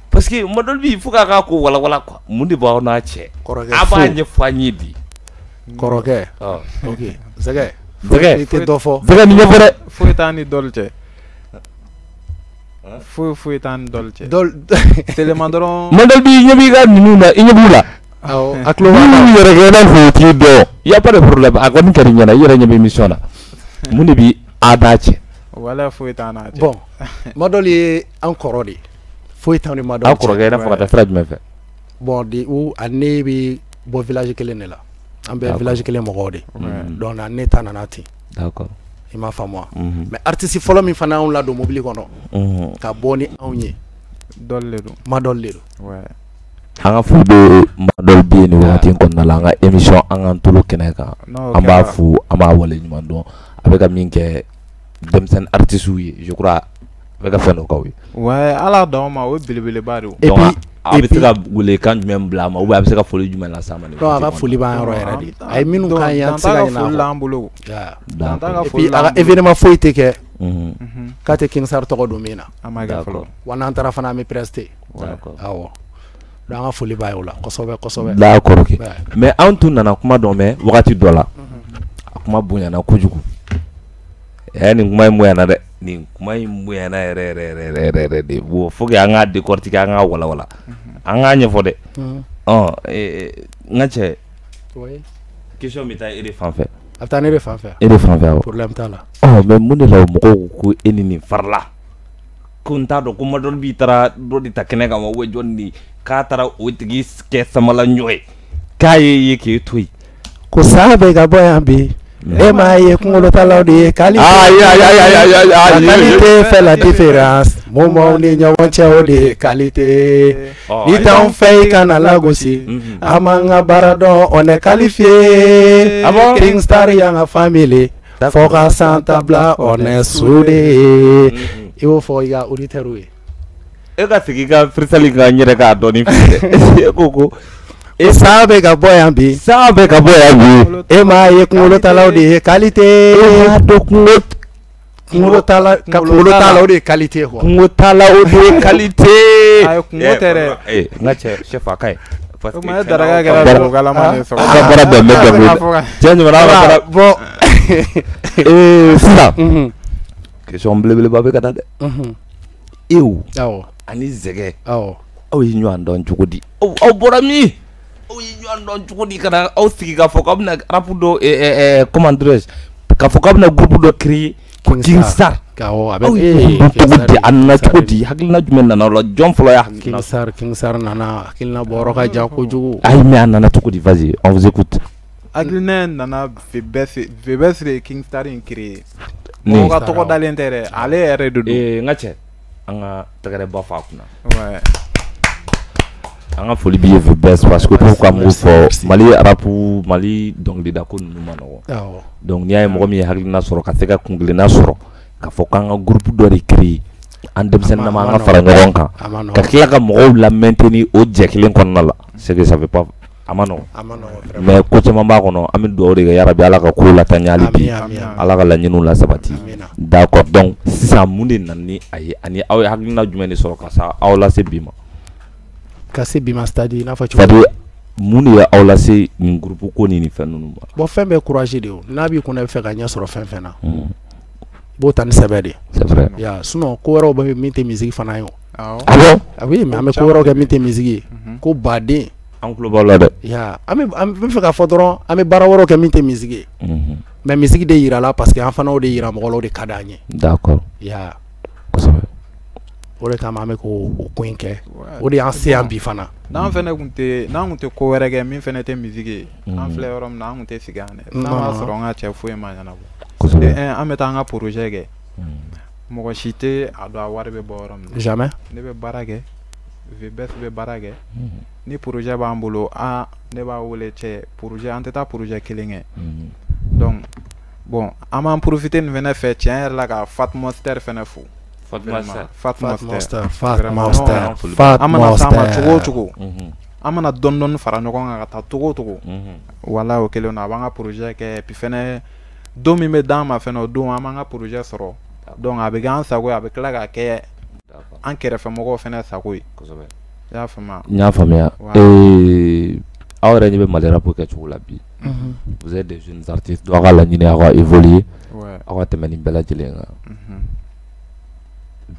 Parce que Madɔli bi, fo k'a ka ko walawala quoi. Mun de b'aw n'a cɛ? Kɔrɔkɛ. A b'a ɲɛfɔ an ye bi. Kɔrɔkɛ. Ok. Zɛgɛ. Zɛgɛ. I tɛ dɔ fɔ. Zɛgɛ nin ɲɛfɔ dɛ. Foyi t'an ni Dɔli cɛ. Foyi foyi t'an ni Dɔli cɛ. Dɔli. Seulement dɔrɔn. Madɔli bi, ɲɛ b'i ka ninnu na, i ɲɛ b'u la. Awɔ, a tulo b'a la. Minnu yɛrɛ kɛ i n'a fɔ u t'i dɔn. Y a pas de problème, a kɔni kɛr'i ɲɛna, i yɛrɛ ɲɛ bɛ émission na. Mun de bi a n'a cɛ? Wala foyi t'an n'a cɛ. Bon, Madɔli ye an kɔrɔ de ye. Foyi t'an ni Madɔli cɛ. Aw kɔrɔkɛ, i n'a fɔ ka taa sira jumɛn fɛ? Bon, de où a ne bɛ bɔ village kelen de la. An bɛɛ village kelen mɔgɔw de. Donc ne ta nana ten. D'accord. I m'a faamu wa? Mais artiste fɔlɔ min fana y'anw ladon mobili kɔnɔ ka bɔ ni anw ye, Dɔl de don. Madɔl de don. An ka foli bɛ Madɔl bi nin wagati in kɔnɔna la, an ka émission an k'an tolo kɛnɛ kan. An b'a fo, an b'a waleɲuman dɔn. A bɛ ka min kɛ denmisɛnnin artistes ye, je crois a bɛ ka fɛn dɔ k'aw ye. Ouais, ala d'anw ma, o ye belebeleba de ye. Et puis a bɛ se ka welekan jumɛn bila a ma, ou bien a bɛ se ka foli jumɛn lase a ma? Non, a ka foli b'an yɔrɔ yɛrɛ de. A ye minnu k'an ye, an tɛ se ka ɲinɛ a kɔ. L'an bolo. Et puis a ka événement foyi tɛ kɛ k'a tɛ King Star tɔgɔ don min na. A ma kɛ fɔlɔ. Wa n'an taara fana, an bɛ prester. Awɔ. Donc an ka foli b'a ye o la kosɛbɛ kosɛbɛ. D'accord, ok. Mais an tun nana kuma dɔ mɛn wagati dɔ la, a kuma bonyana kojugu. Nin kuma in bonyana dɛ, nin kuma in bonyana yɛrɛ yɛrɛ yɛrɛ yɛrɛ yɛrɛ de. Bon, faut que an k'a décortiquer, an k'a walawala, an k'a ɲɛfɔ dɛ. Ɔ n ka cɛ, question bɛ taa e de fan fɛ. A bɛ taa ne de fan fɛ. E de fan fɛ, awɔ. Problème t'a la. Ɔ mais mun de la mɔgɔw ko e ni nin farila? Ko n t'a dɔn ko Madɔl b'i taara dɔ de ta kɛnɛ kan wa, ou jɔn de k'a taara o tigi kɛ samala ɲɔ ye, k'a ye k'e to yen. Ko san bɛ ka bɔ yan bi, e m'a ye kunkolotalaw de ye qualité. Ayi ayi ayi ayi ayi ayi. Qualité fait la différence, mun ni ɲɔgɔn cɛ, o de ye qualité. Ni t'anw fɛ, i kana lagosi, an b'an ka baara dɔn, on est qualifié. King Star y'an ka famille, fo ka san ta bila, on est soudé. I y'o fɔ i ka auditeurs ye. E ka segin i ka freestyle kan n yɛrɛ k'a dɔɔni f'i ye. E ko e san bɛ ka bɔ yan bi. San bɛ ka bɔ yan bi. E m'a ye kunkolotalaw de ye qualité. E m'a dɔn kungo t'a la, kunkolo t'a la, o de ye qualité quoi. Kungo t'a la, o de ye qualité. Ayi, kungo tɛ dɛ. N ka cɛ chef, a ka ɲi. O tuma e daraka kɛra tubabukalama de ye sɔgɔma. An ka baara bɛn bɛ dɔnkili cɛ ɲuman, an ka baara bon. Sisan question belebeleba bɛ ka na dɛ. E o ani Zɛgɛ, aw ye ɲɔgɔn dɔn cogo di? Aw bɔra min? Aw ye ɲɔgɔn dɔn cogo di ka na aw sigi k'a fɔ k'aw bɛna rap dɔ, comment dirais-je, k'a fɔ k'aw bɛna groupe dɔ créer ko King Star? Awɔ, a bɛ Aw ye ɲɔgɔn dɔn cogo di? A nana cogo di? Hakilina jumɛn nana aw la? Jɔn fɔlɔ y'a hakilina? King Star, King Star nana, hakilina bɔyɔrɔ ka jan kojugu. Ayi, mais a nana cogo di? Vas-y, on vous écoute. Hakilina in nana VBS de ye King Star in créer. Mɔgɔ ka tɔgɔ dalen tɛ dɛ, ale yɛrɛ de don. N ka cɛ, an ka tɛgɛrɛba fɔ a kunna. An ka foli b'i ye VBS, parce que pourquoi n b'o fɔ, Mali rap, Mali dɔnkilida ko ninnu ma nɔgɔn. Donc n'i y'a ye mɔgɔ min ye hakilina sɔrɔ ka se ka kunkilenna sɔrɔ k'a fɔ k'an ka groupe dɔ de créer, an denmisɛnnin nama an ka fara ɲɔgɔn kan ka tila ka mɔgɔw la maintenir o jɛ kelen kɔnɔna la, c'est que ça fait pas, a ma nɔgɔn. Mais ko caman b'a kɔnɔ, an bɛ dugawu de kɛ yarabi Ala ka kow lataaɲɛ hali bi, Ala ka laɲiniw la sabati. D'accord. Donc sisan mun de nana ni a ye, ani aw ye hakilina jumɛn de sɔrɔ ka sa aw lase bi ma? Ka se bi ma, c'est-à-dire i n'a fɔ cogo? C'est-à-dire mun de ye aw lase nin groupe ko ni nin fɛn ninnu ma? Bon, fɛn bɛɛ courage de ye o. N'a b'i kunna, i bɛ fɛ ka ɲɛ sɔrɔ fɛn fɛn na, i b'o ta ni sɛbɛ de ye. C'est vrai. Ya, sinon ko wɛrɛw bɛ min tɛ musique fana ye o. Ah bon? Ah oui, mais an bɛ ko wɛrɛw kɛ min tɛ musique ye. Ko baden. An tulo b'aw la dɛ. Ya, an bɛ fɛ k'a fɔ dɔrɔn, an bɛ baara wɛrɛw kɛ min tɛ musique ye. Mais musique de yira la, parce que an fana o de yira mɔgɔ la, o de ka d'an ye. D'accord. Ya. Kosɛbɛ. O de kama an bɛ k'o ko in kɛ. O de y'an se yan bi fana. N'an fɛnɛ kun tɛ, n'an kun tɛ ko wɛrɛ kɛ min fɛnɛ tɛ musique ye, an filɛ yɔrɔ min na, an kun tɛ sigi yan dɛ. N'a m'a sɔrɔ an ka cɛ foyi ma ɲɛnabɔ. De un, an bɛ taa an ka projet kɛ. Mɔgɔ si tɛ a dɔn a wari bɛ bɔ yɔrɔ min na. Jamais. Ne bɛ baara kɛ, VBS bɛ baara kɛ. Ni projet b'an bolo, a ne b'a wele, cɛ, projet, an tɛ taa projet kelen kɛ. Donc bon, an b'an profiter nin fɛnɛ fɛ tiɲɛ yɛrɛ la ka Fat Monster fɛnɛ fo. Fat Monster. Fat Monster. Fat Monster. Fat An mana s'a ma cogo o Monster. cogo, an mana dɔɔni dɔɔni fara ɲɔgɔn kan ka taa cogo o cogo, wala o kelen don, a b'an ka projet kɛ. Et puis fɛnɛ, don min bɛ d'an ma fɛnɛ, o don an b'an ka projet sɔrɔ. Donc a bɛ kɛ an sago ye, a bɛ tila ka kɛ an kɛrɛfɛmɔgɔw fɛnɛ sago ye. Kosɛbɛ. I y'a faamuya? N y'a faamuya. Aw yɛrɛ ɲɛ bɛ Mali rap kɛcogo la bi. Vous êtes des jeunes artistes, aw ka laɲini aw ka évoluer, aw ka tɛmɛ nin bɛɛ lajɛlen kan.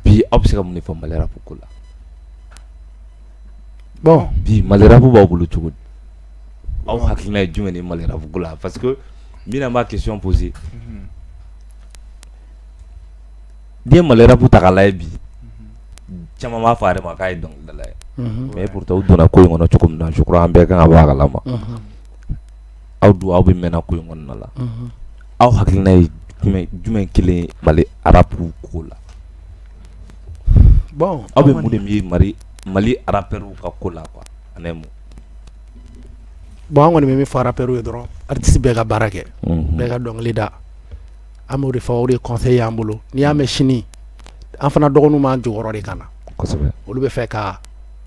Bi aw bɛ se ka mun de fɔ Mali rap ko la? Bon, bi Mali rap b'aw bolo cogo di? Aw hakilina ye jumɛn ye Mali rap ko la? Parce que n bɛna n b'a question poser. N'i ye Mali rap ta k'a lajɛ bi, caman b'a fɔ a yɛrɛ ma k'a ye dɔnkilidala ye. Mais pourtant u donna ko in kɔnɔ cogo min na, je crois an bɛɛ kan ka bɔ a kalama. Aw dun, aw bɛ mɛnna ko in kɔnɔna la. Aw hakilina ye jumɛn kelen Mali rap ko la? Bon, aw bɛ mun de miiri Mali rappeurs ka ko la quoi, en un mot? Bon, an kɔni bɛ min fɔ rappeurs ye dɔrɔn, artiste bɛɛ ka baara kɛ, bɛɛ ka dɔnkili da. An b'o de fɔ, o de ye conseil y'an bolo. N'i y'a mɛn sini, an fana dɔgɔninw b'an jukɔrɔ de ka na. Kosɛbɛ. Olu bɛ fɛ ka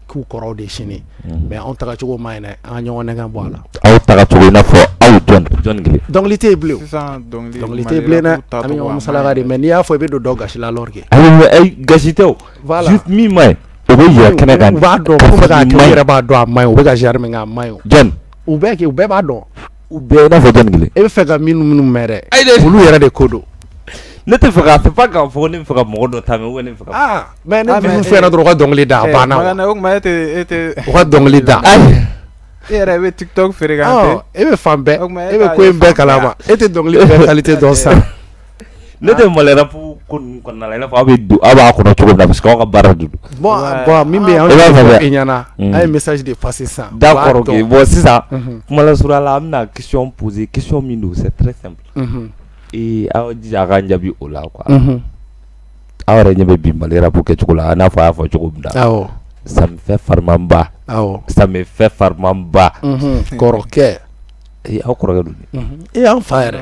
k'u kɔrɔw de sini. Mais anw tagacogo ma ɲi dɛ, an ka ɲɔgɔn nɛgɛn bɔ a la. Aw tagacogo i n'a fɔ aw jɔn kelen? Dɔnkili tɛ yen bilen o. Sisan dɔnkili tɛ yen bilen dɛ, an bɛ ɲɔgɔn musalaka de, mais n'i y'a fɔ i bɛ don dɔ gasi la alors que. Ayi, gasi tɛ o. Voilà. Juste min ma ɲi, o bɛ yira kɛnɛ kan. U b'a dɔn k'u bɛ k'a kɛ, u yɛrɛ b'a dɔn a ma ɲi, u bɛ ka genre min kɛ a ma ɲi o. Jɔn? U bɛɛ kɛ, u bɛɛ b'a dɔn. U bɛɛ i n'a fɔ jɔn kelen? E bɛ fɛ ka minnu mɛn dɛ, olu yɛrɛ de ko don. Ne tɛ fɛ ka, c'est pas k'a fɔ ne bɛ fɛ ka mɔgɔ dɔ ta mɛ ou ne bɛ fɛ ka. Ah, mais ne bɛ min fɔ ɲɛna dɔrɔn, u ka dɔnkili da, a banna. Magana, o tuma e tɛ. U ka dɔnkili da. E yɛrɛ bɛ TikTok fréquenter. E bɛ fan bɛɛ, e bɛ ko in bɛɛ kalama, e tɛ dɔnkili bɛɛ qualité dɔn sisan. Ne tɛ Mali rap ko ninnu kɔnɔna la, i n'a fɔ aw bɛ don, aw b'a kɔnɔ cogo min na, parce que aw ka baara de don. Bon, min bɛ yen, an y'o fɔ e ɲɛna, an ye message de passer sisan. D'accord, ok. Bon, sisan kuma lasurunya la, an bɛna question poser, question min don, c'est très simple. Ee, aw jija a k'an jaabi o la quoi. Aw yɛrɛ ɲɛ bɛ bi Mali rap kɛcogo la, n'a fɔ a y'a fɔ cogo min na. Awɔ. Ça me fait farimanba. Awɔ. Ça me fait farimanba. Kɔrɔkɛ. Ee, aw kɔrɔkɛ don. E y'an fa yɛrɛ.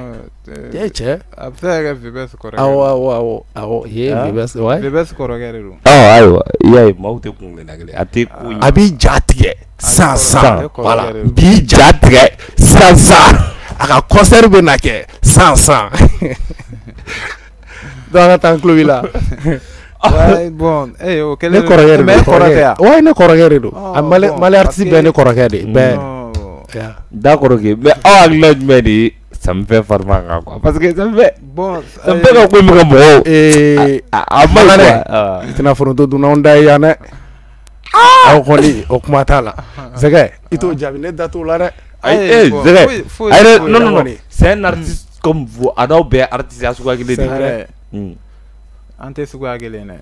E cɛ. A bɛ se ka kɛ Vibes kɔrɔkɛ. Awɔ awɔ ye Vibes, ouais. Vibes kɔrɔkɛ de don. Ɔ ayiwa, i y'a ye maaw tɛ kun kelenna kelen, a tɛ ko. A b'i ja tigɛ san san. Voilà, b'i ja tigɛ san san. A ka concert bɛ na kɛ san san. Donc an ka taa n tulo b'i la. Ouais, bon, eh o kɛlen. Ne kɔrɔkɛ de don. Mais e kɔrɔ tɛ yan. Ouais, ne kɔrɔkɛ de don. A Mali artiste bɛɛ ne kɔrɔkɛ de ye. Bɛɛ. D'accord, ok. Mais aw hakilina jumɛn de ye Samifɛ Farima kan quoi? Parce que Samifɛ. Bon, Samifɛ ka ko in bɛ ka mɔgɔw. Ee, a ma ɲi quoi. I tɛna foronto dun n'anw da ye yan dɛ. Aw kɔni, o kuma t'a la. Zɛgɛ, i t'o jaabi, ne da t'o la dɛ. Ayi, Zɛgɛ. Ayi, non non non. C'est un artiste comme vous. A n'aw bɛɛ artiste ya suguya kelen de. C'est vrai. An tɛ suguya kelen dɛ.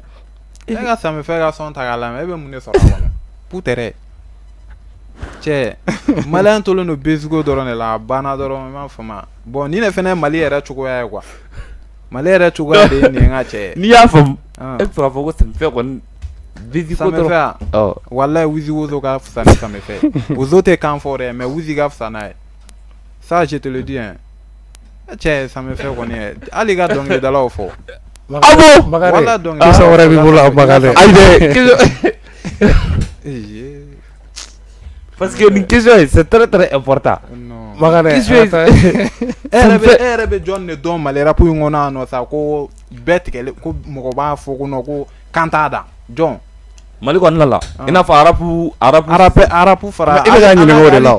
E ka Samifɛ ka son ta k'a lamɛn, e bɛ mun de sɔrɔ a kɔnɔ? Putere. Cɛ, Malien tolen don Bezugo dɔrɔn de la, a banna dɔrɔn, i m'a faamu. Bon, nin de fana ye Mali yɛrɛ cogoya ye quoi. Mali yɛrɛ cogoya de ye nin ye n ka cɛ. N'i y'a faamu, e bɛ fɛ k'a fɔ ko Samifɛ kɔni Bezugo dɔrɔn. Samifɛ a? Walayi, Wizi Wozo ka fisa ni Samifɛ. Wozo tɛ kan fɔ dɛ, mais Wizi ka fisa n'a ye. Ça, je te le dis hein. Cɛ, Samifɛ kɔni, hali i ka dɔnkilidalaw fɔ. Ah bon? Wala dɔnkilidalaw. Question wɛrɛ b'i bolo, Makanɛ. Ayi dɛ. Parce que une question, c'est très très important. Non. Makanɛ. E yɛrɛ bɛ jɔn de dɔn Mali rap in kɔnɔ yan nɔ sa, ko bɛɛ tigɛlen, ko mɔgɔ b'a fɔ ko non, ko kan t'a da jɔn? Mali kɔnɔna la, i n'a fɔ arapu fara. E bɛ ka ɲininka o de la o.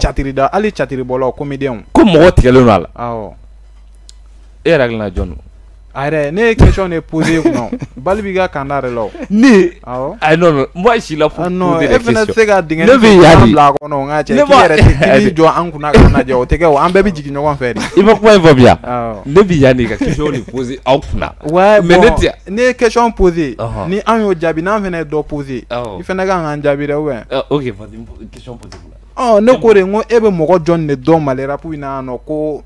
Hali catiribɔlaw, comédien. Ko mɔgɔ tigɛlen don a la. Awɔ. E yɛrɛ hakilina jɔn don? A yɛrɛ, ne ye question de poser kunna, Bali b'i ka kanda de la o. Ne? Awɔ. Ayi, non non, moi je suis là pour poser des questions. E fana tɛ se ka dingɛ ne bɛ yan de bila a kɔnɔ n ka cɛ, k'i yɛrɛ k'i b'i jɔ an kunna k'an lajɛ, o tɛ kɛ o, an bɛɛ bɛ jigin ɲɔgɔn fɛ de. I ma kuma in faamuya. Awɔ. Ne bɛ yan de ka question de poser aw kunna. Ouais, mais ne tɛ. Ne ye question poser, ni an y'o jaabi, n'an fana ye dɔ poser, i fana kan k'an jaabi dɛ, ou bien? Ok, vas-y, question poser. Ɔ, ne ko de, n ko e bɛ mɔgɔ jɔn de dɔn Mali rap in na yan nɔ, ko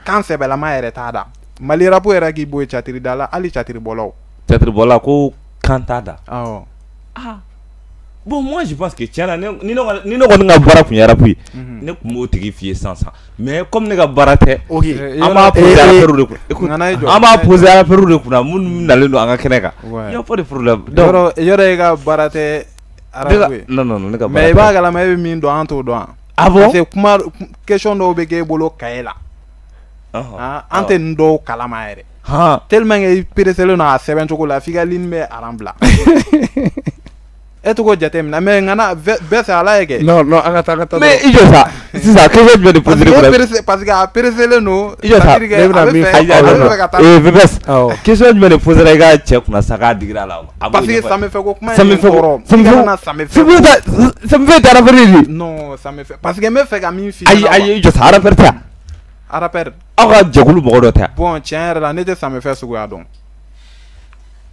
kan sɛbɛlama yɛrɛ t'a da? Mali rap yɛrɛ k'i bɔ yen, catirida la, hali catiribɔlaw. Catiribɔla ko kan t'a da. Awɔ. Ah. Bon, moi je pense que tiɲɛ na, ni ne kɔni ka baara tun ye rap ye, ne tun b'o tigi f'i ye sisan sisan. Mais comme ne ka baara tɛ, ok, an b'a poser rappeurs de kunna. Écoute, an b'a poser rappeurs de kunna minnu nalen don an ka kɛnɛ kan. Il y a pas de problème. Donc yɔrɔ e ka baara tɛ rap ye. Non non non, ne ka baara tɛ. Mais i b'a kalama, e bɛ min dɔn, an t'o dɔn. Ah bon? Parce que kuma question dɔw bɛ k'e bolo cahier la. An tɛ nin dɔw kalama yɛrɛ. Tellement que i pressé len don a sɛbɛn cogo la, f'i ka ligne bɛ aran bila. E t'o jateminɛ, mais ŋana bɛɛ fɛ ala ye kɛ. Non non, an ka taa, an ka taa. Mais i jɔ sa, sisan question jumɛn de poser kunna? Parce que a pressé len don. I jɔ sa, ne bɛna min fɔ. A bɛ fɛ ka taa. Ee Vibes, question jumɛn de poser i ka cɛ kunna sa k'a digira a la? Parce que Samifɛ ko kuma ye nin kɔrɔ. Samifɛ tɛ rappeur ye de. Non, Samifɛ, parce que n bɛ fɛ ka min f'i ɲɛna. Ayi ayi, i jɔ sa, rappeur tɛ yan. Rappeur. Aw ka jɛkulu mɔgɔ dɔ tɛ yan. Bon, tiɲɛ yɛrɛ la, ne tɛ Samifɛ suguya dɔn.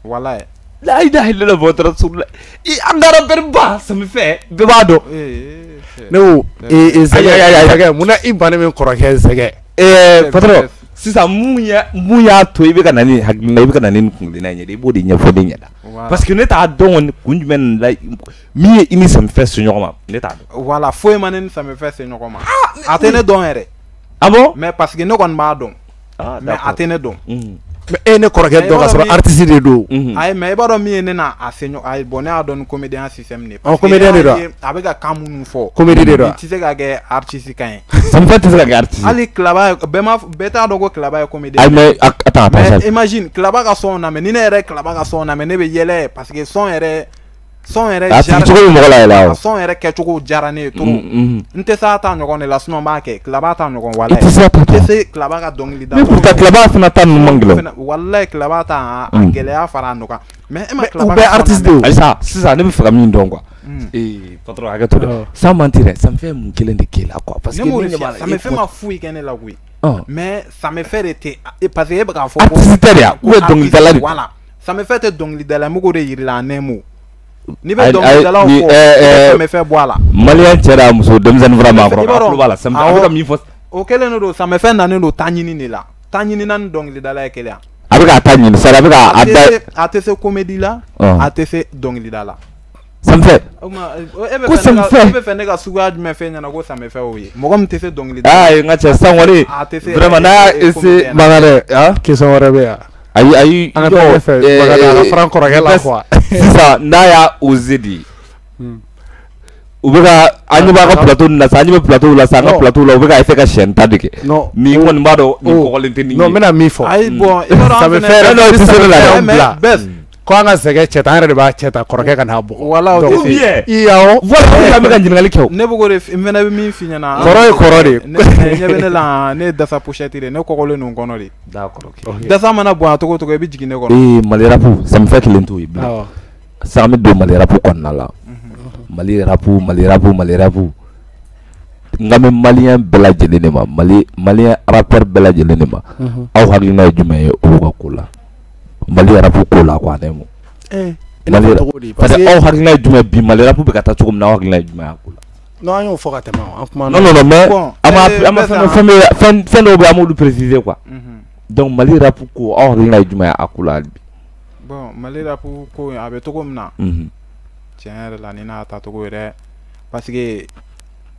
Walayi. La ilaha illallah Muhammadu rasulullah. An ka rappeur ba Samifɛ, bɛɛ b'a dɔn. Ne ko ee Zɛgɛ, munna i bannen bɛ kɔrɔkɛ Zɛgɛ? Patron, Sisan mun y'a to i bɛ ka na ni hakilina, i bɛ ka na ni kunkilenna in ye, i b'o de ɲɛfɔ ne ɲɛna. Parce que ne t'a dɔn kun jumɛn la min ye i ni Samifɛ se ɲɔgɔn ma, ne t'a dɔn. Voilà, foyi ma ne ni Samifɛ se ɲɔgɔn ma. A tɛ ne dɔn yɛrɛ. Ah bon? Mais parce que ne kɔni b'a dɔn. Mais a tɛ ne dɔn. Mais e ne kɔrɔkɛ dɔn ka sɔrɔ artiste de don. Ayi, mais i b'a dɔn min ye ne n'a a se ɲɔgɔn, ayi, bon, ne y'a dɔn ni comédien système de ye. Ɔ, comédien de don. A bɛ ka kan minnu fɔ. Comédie de don. I tɛ se ka kɛ artiste kan ye. Samifɛ tɛ se ka kɛ artiste. Hali Kilaba, bɛɛ t'a dɔn ko Kilaba ye comédien. Ayi, mais attends, attends. Mais imagine Kilaba ka son lamɛn, ni ne yɛrɛ Kilaba ka son lamɛn, ne bɛ yɛlɛ parce que son yɛrɛ. Son yɛrɛ a sigi cogo bɛ mɔgɔ la yɛlɛ awɔ. Son yɛrɛ kɛcogo diyara ne ye trop. N tɛ se a ta ɲɔgɔn de la, sinon n b'a kɛ. Kilaba ta ɲɔgɔn, walayi. I tɛ se a ta. N tɛ se Kilaba ka dɔnkili da. Mais pourtant Kilaba fana ta ninnu man gɛlɛn. Walayi Kilaba ta a gɛlɛya fara a nɔgɔya. Mais e ma Kilaba. U bɛɛ artiste de ye. Ayisa, sisan ne bɛ fɛ ka min dɔn quoi. Ee patron, hakɛ to dɛ. Sans mentir, Samifɛ mun kelen de k'e la quoi? Parce que ne m'o de f'i ye, Samifɛ ma foyi kɛ ne la koyi. Mais Samifɛ de tɛ, parce que e bɛ k'a fɔ ko. Artiste tɛ de ya, ou bien dɔnkilidala de. Voilà, Samifɛ tɛ dɔnkilidala, n bɛ k'o de yir'i la en un mot. N'i bɛ dɔnkilidalaw fɔ, i bɛ Samifɛ bɔ a la. Malien cɛ n'a muso, denmisɛnnin fara maakɔrɔ, a tulo b'a la. Samifɛ a bɛ ka min fɔ. O kɛlen de don, Samifɛ nanen don ta ɲini de la. Ta ɲini na ni dɔnkilidala ye kelen ya. A bɛ k'a ta ɲini, c'est à dire a bɛ k'a da. A tɛ se comédie la, a tɛ se dɔnkilida la. Samifɛ. Ko Samifɛ. E bɛ fɛ ne ka suguya jumɛn f'e ɲɛna ko Samifɛ y'o ye? Mɔgɔ min tɛ se dɔnkilida la. Aa n ka cɛ, sisan kɔni. Vraiment n'a y'a essayer. Bakary, question wɛrɛ bɛ yan. Ayi ayi, an ka taa ɲɛfɛ, Bakary a ka fara kɔrɔkɛ la quoi. Sisan n'a y'a osé de, u bɛ ka an ɲɛ b'a ka plateau ninnu na sisan, an ɲɛ bɛ plateau la sisan, an ka plateau la u bɛ ka essayer ka chaîne ta de kɛ. Nin kɔni b'a dɔn nin kɔgɔlen tɛ nin ye. Non, n bɛna min fɔ. Ayi, bon, i b'a dɔn an fɛnɛ. Samifɛ yɛrɛ tɛ se ne la dɛ. Ko an ka sɛgɛ cɛ ta, an yɛrɛ de b'a cɛ ta, kɔrɔkɛ ka n'a bugɔ. Voilà, o tɛ se. I awɔ. Voilà, o de la n bɛ ka ɲininkali kɛ o. Ne bɛ k'o de, n fɛnɛ bɛ min f'i ɲɛna. Kɔrɔ ye kɔrɔ de ye. Ne ɲɛ bɛ ne la, ne ye dasa pochette de ye, ne kɔgɔlen don n kɔnɔ de. D'accord, ok. Dasa mana bonya cogo o cogo, i bɛ jigin ne kɔnɔ. Ee Mali rap, Samifɛ kelen t'o ye bilen. Sisan an bɛ don Mali rap kɔnɔna la. Mali rap, Mali rap, Mali rap. N kan bɛ malien bɛɛ lajɛlen de ma, Mali malien rappeur bɛɛ lajɛlen de ma. Aw hakilina ye jumɛn ye olu ka ko la? Mali rap ko la quoi, ne mo. Mali parce que aw hakilina ye jumɛn bi Mali rap bɛ ka taa cogo min na, aw hakilina ye jumɛn a ko la? Non, an y'o fɔ ka tɛmɛ, an kumana. Non non non, mais an ma fɛn fɛn dɔw bɛ yen, an b'olu préciser quoi. Donc Mali rap ko, aw hakilina ye jumɛn ye a ko la hali bi? Bon, Mali rap ko a bɛ cogo min na. Tiɲɛ yɛrɛ la, ni n'a tacogo yɛrɛ, parce que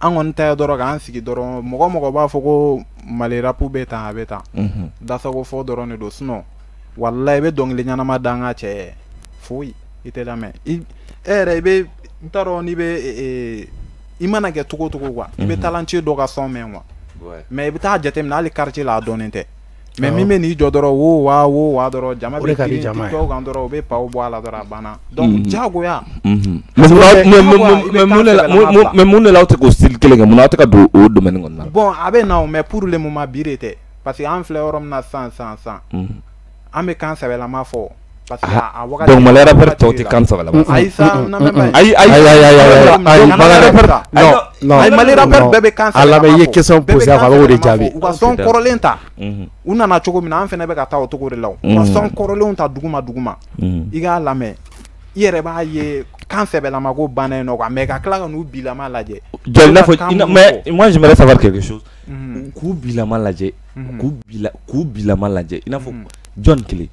an kɔni ta ye dɔrɔn k'an sigi dɔrɔn, mɔgɔ mɔgɔ b'a fɔ ko Mali rap bɛ tan, a bɛ tan. Dasago fɔ dɔrɔn de don, sinon walayi i bɛ dɔnkili ɲɛnama da an ka cɛ ye foyi i tɛ lamɛn. I yɛrɛ i bɛ, n t'a dɔn n'i bɛ, i mana kɛ cogo o cogo quoi, i bɛ talentueux dɔ ka son mɛn quoi. Mais i bɛ taa jateminɛ hali quartier la a dɔnnen tɛ. Mais min bɛ n'i jɔ dɔrɔn wo wa wo wa dɔrɔn, jama bɛ girin TikTok kan dɔrɔn, u bɛ paw bɔ a la dɔrɔn, a banna. Donc diyagoya. Mais mun de la aw tɛ k'o style kelen kɛ, mun na aw tɛ ka don o domaine kɔnɔna la? Bon, a bɛ na o, mais pour le moment bi de tɛ, parce que an filɛ yɔrɔ min na sisan sisan sisan, an bɛ kan sɛbɛlama fɔ. Parce que a wagati. Donc Mali rappeur tɔw tɛ kan sɛbɛlama fɔ. Ayi sa, n lamɛn bani. Ayi ayi ayi ayi ayi, Mali rappeur. Non, ayi, Mali rappeur bɛɛ bɛ kan sɛbɛlama fɔ. A lamɛn, i ye question posé, a b'o de jaabi. U ka son kɔrɔlen ta. U nana cogo min na, an fɛnɛ bɛ ka taa o cogo de la. U ka son kɔrɔlenw ta duguma duguma. I k'a lamɛn, i yɛrɛ b'a ye kan sɛbɛlama ko banna yen nɔ quoi, mais ka tila ka n'u bilama lajɛ. Jɔn, i n'a fɔ, mais moi j'aimerais savoir quelque chose. K'u bilama lajɛ, k'u bilama lajɛ, i n'a fɔ jɔn kelen.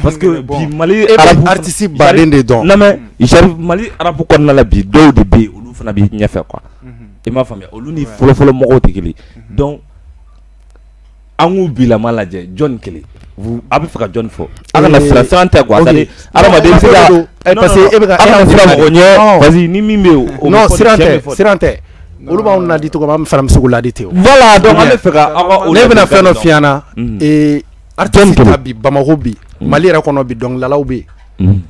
Parce que bi Mali rap artiste baden de dɔn. Non mais Mali rap kɔnɔna la bi, dɔw de bɛ yen, olu fana bɛ ɲɛfɛ quoi. I m'a faamuya, olu ni fɔlɔfɔlɔ mɔgɔw tɛ kelen. Donc an k'u bilama lajɛ, jɔn kelen. A bɛ fɛ ka jɔn fɔ? A kana siran, siran tɛ quoi. C'est à dire hadamaden i bɛ se ka, parce que e bɛ ka, a kana siran mɔgɔ ɲɛ. Vas-y, ni min bɛ yen o. Non, siran tɛ, siran tɛ. Olu b'anw ladi cogo min, an fana bɛ se k'u ladi ten o. Voilà, donc an bɛ fɛ ka aw ka. Ne bɛna fɛn dɔ f'i ɲɛna. Artiste ta bi Bamakɔ bi, Mali yɛrɛ kɔnɔ bi, dɔnkilidalaw bɛ yen.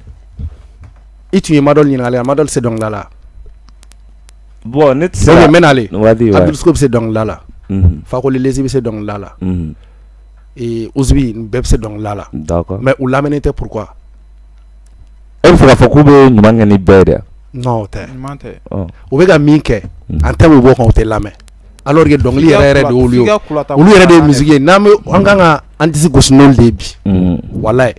I tun ye Madɔli ɲininkali, a Madɔli se dɔnkilida la. Bon, ne tɛ se. Ok, n bɛ n'ale. Abdul Siko bɛ se dɔnkilida la. Fakoli Lezi bɛ se dɔnkilida la. Ouzubi, nin bɛɛ bɛ se dɔnkilida la. D'accord. Mais u lamɛnnen tɛ, pourquoi? E bɛ fɛ k'a fɔ k'u bɛ ɲuman kɛ ni bɛɛ ye dɛ? Non, o tɛ. Ɲuman tɛ. U bɛ ka min kɛ, en terme b'o kan, u tɛ lamɛn. Alors que dɔnkili yɛrɛ yɛrɛ de y'olu ye. Olu yɛrɛ de ye musique ye. N'an bɛ, an kan ka an disi gosi n'olu de ye bi. Walayi.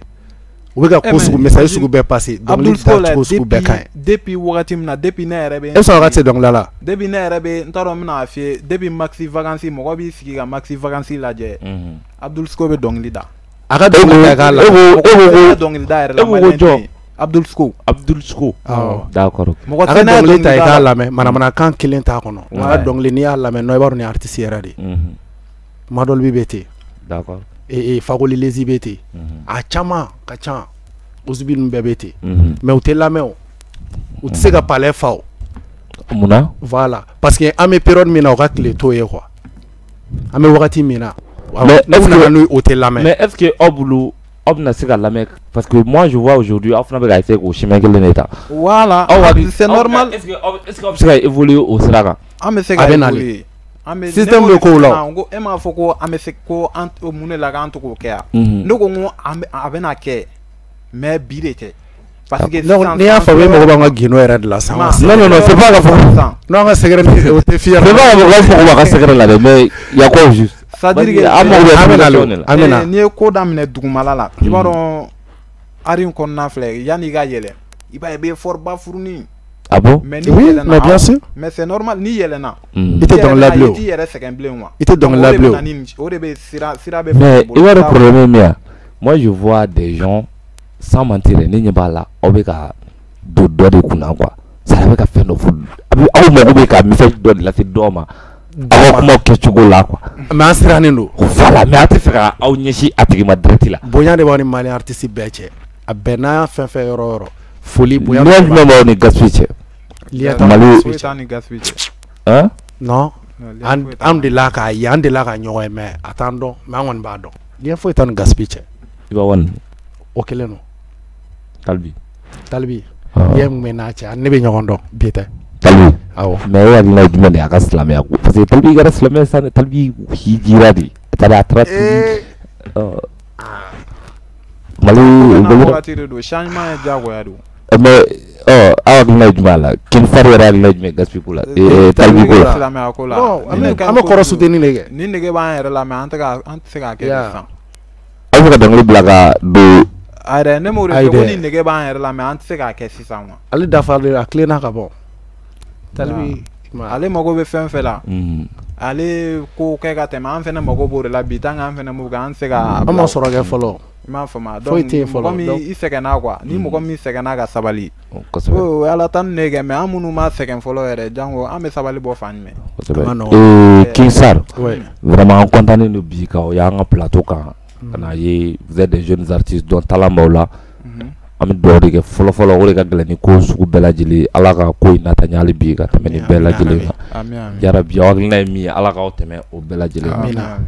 U bɛ ka ko sugu message sugu bɛɛ passer, dɔnkili da cogo sugu bɛɛ ka ɲi. Depuis wagati min na, depuis ne yɛrɛ bɛ. E sɔrɔ ka se dɔnkilida la. Depuis ne yɛrɛ bɛ, n t'a dɔn n bɛna f'i ye, depuis Maxi Vacances, mɔgɔ b'i sigi ka Maxi Vacances lajɛ. Abdoul Siko bɛ dɔnkili da. A ka dɔnkili da k'a la. E ko dɔnkili da yɛrɛ la. E ko jɔn? Abdoul Siko. Abdoul Siko. Awɔ. D'accord. Mɔgɔ a ka dɔnkili ta i k'a lamɛn, manamanakan kelen t'a kɔnɔ. A ka dɔnkili n'i y'a lamɛn, non, i b'a dɔn nin ye artiste yɛrɛ de ye. Madɔlibi bɛ ten. D'accord. Fakoli Lezi bɛ ten. A caman ka ca. Uzubi ninnu bɛɛ bɛ ten. Mais u tɛ lamɛn o. U tɛ se ka palais fa o. Munna? Voilà, parce que an bɛ période min na, u ka tile t'o ye quoi. An bɛ wagati min na. Mais est-ce que n'u o tɛ lamɛn. Mais est-ce que aw bolo aw bɛna se ka lamɛn? Parce que moi je vois aujourd'hui aw fana bɛ ka essayer k'o chemin kelen de ta. Voilà, c'est normal. Est-ce que aw bɛ se ka évoluer o sira kan? An bɛ se ka évoluer. Système bɛ kow la. Ko e m'a fɔ ko an bɛ se ko an mun de la k'an to k'o kɛ yan. Ne ko n ko a bɛna kɛ, mais bi de tɛ. Parce que n'i y'a faamu, e mago b'an ka gundo yɛrɛ de la sisan. Non non non, c'est pas ka fɔ. Non, an ka secret o tɛ f'i ɲɛna. C'est pas ka fɔ k'aw mago b'a ka secret la dɛ, mais y a quoi au juste? C'est-à-dire que an mago bɛ information de la. An bɛ na. N'i ye ko daminɛ dugumala la, i b'a dɔn art in kɔnɔna filɛ, yanni i ka yɛlɛ, i b'a ye i bɛ effort ba fourni. Ah bon? Mais n'i Oui, yɛlɛnna, mais bien sûr. Mais c'est normal, n'i yɛlɛnna. I tɛ dɔnkili la bilen o. I t'i yɛrɛ sɛgɛn bilen quoi. I tɛ dɔnkili la bilen o. O de bɛ sira sira bɛ. Mais i b'a dɔn problème ye min ye, moi je vois des gens, sans mentir, ne ɲɛ b'a la aw bɛ ka don dɔ de kunna quoi. Ça bɛ ka fɛn dɔ fɔ, aw mago bɛ ka message dɔ de lase dɔ ma. Aw ka kuma kɛcogo la quoi. Mais an sirannen don. Voilà, mais a tɛ fɛ ka aw ɲɛsin a tigi ma direct la. Bonya de b'aw ni Mali artiste bɛɛ cɛ. A bɛn n'a fɛn fɛn yɔrɔ o yɔrɔ. Foli bonya. Lien jumɛn b'aw ni Gaspi cɛ? Lien t'aw Mali ni Gaspi cɛ. Ni Gaspi cɛ. Hein? Non. An delila k'a ye, an delila ka ɲɔgɔn ye, mais a t'an dɔn, mais an kɔni b'a dɔn. Lien foyi t'an ni Gaspi cɛ. I b'a wani. O kelen don. Talibi. Talibi. Lien min bɛ n'a cɛ, ne bɛ ɲɔgɔn dɔn bi tɛ. Talibi. Awɔ. Mais e hakilina ye jumɛn de ye a ka silamɛya ko? Parce que Talibi kɛra silamɛ sisan, Talibi hijira de. A taara a taara tubi. Mali wagati de don, changement ye diyagoya don. Mais aw hakilina ye jumɛn a la? King Star yɛrɛ hakilina ye jumɛn Gaspi ko la? Talibi ko la. Silamɛya ko la. Non, an bɛ kɔrɔ soutenir de kɛ. Ni nege b'an yɛrɛ la, mais an tɛ se k'a kɛ sisan. Aw bɛ ka dɔnkili bila ka don. A yɛrɛ ne m'o de fɔ ko ni nege b'an yɛrɛ la, mais an tɛ se k'a kɛ sisan quoi. Ale dafalen, a tilenna ka bɔ. Talibi ale mago bɛ fɛn fɛn la. Ale ko kɛ ka tɛmɛ, an fɛnɛ mago b'o de la bi, tant que an fɛnɛ m'o kɛ, an tɛ se ka. An ma sɔrɔ kɛ fɔlɔ. I m'a faamu, donc mɔgɔ min i sɛgɛnna quoi, ni mɔgɔ min sɛgɛnna ka sabali. Kosɛbɛ. O Ala tanu de kɛ, mais an minnu ma sɛgɛn fɔlɔ yɛrɛ, jango an bɛ sabali bɔ fan jumɛn? Kosɛbɛ. King Star. Vraiment an content don bi k'aw y'an ka plateau kan. Ka na ye, vous êtes des jeunes artistes dont talent b'aw la. An bɛ dugawu de kɛ fɔlɔ fɔlɔ, o de ka gɛlɛn ni ko sugu bɛɛ lajɛlen. Ala ka ko in nata ɲɛ hali bi ka tɛmɛ ni bɛɛ lajɛlen kan. Yarabi, aw hakilina ye min ye, Ala k'aw tɛmɛ o bɛɛ lajɛlen kan.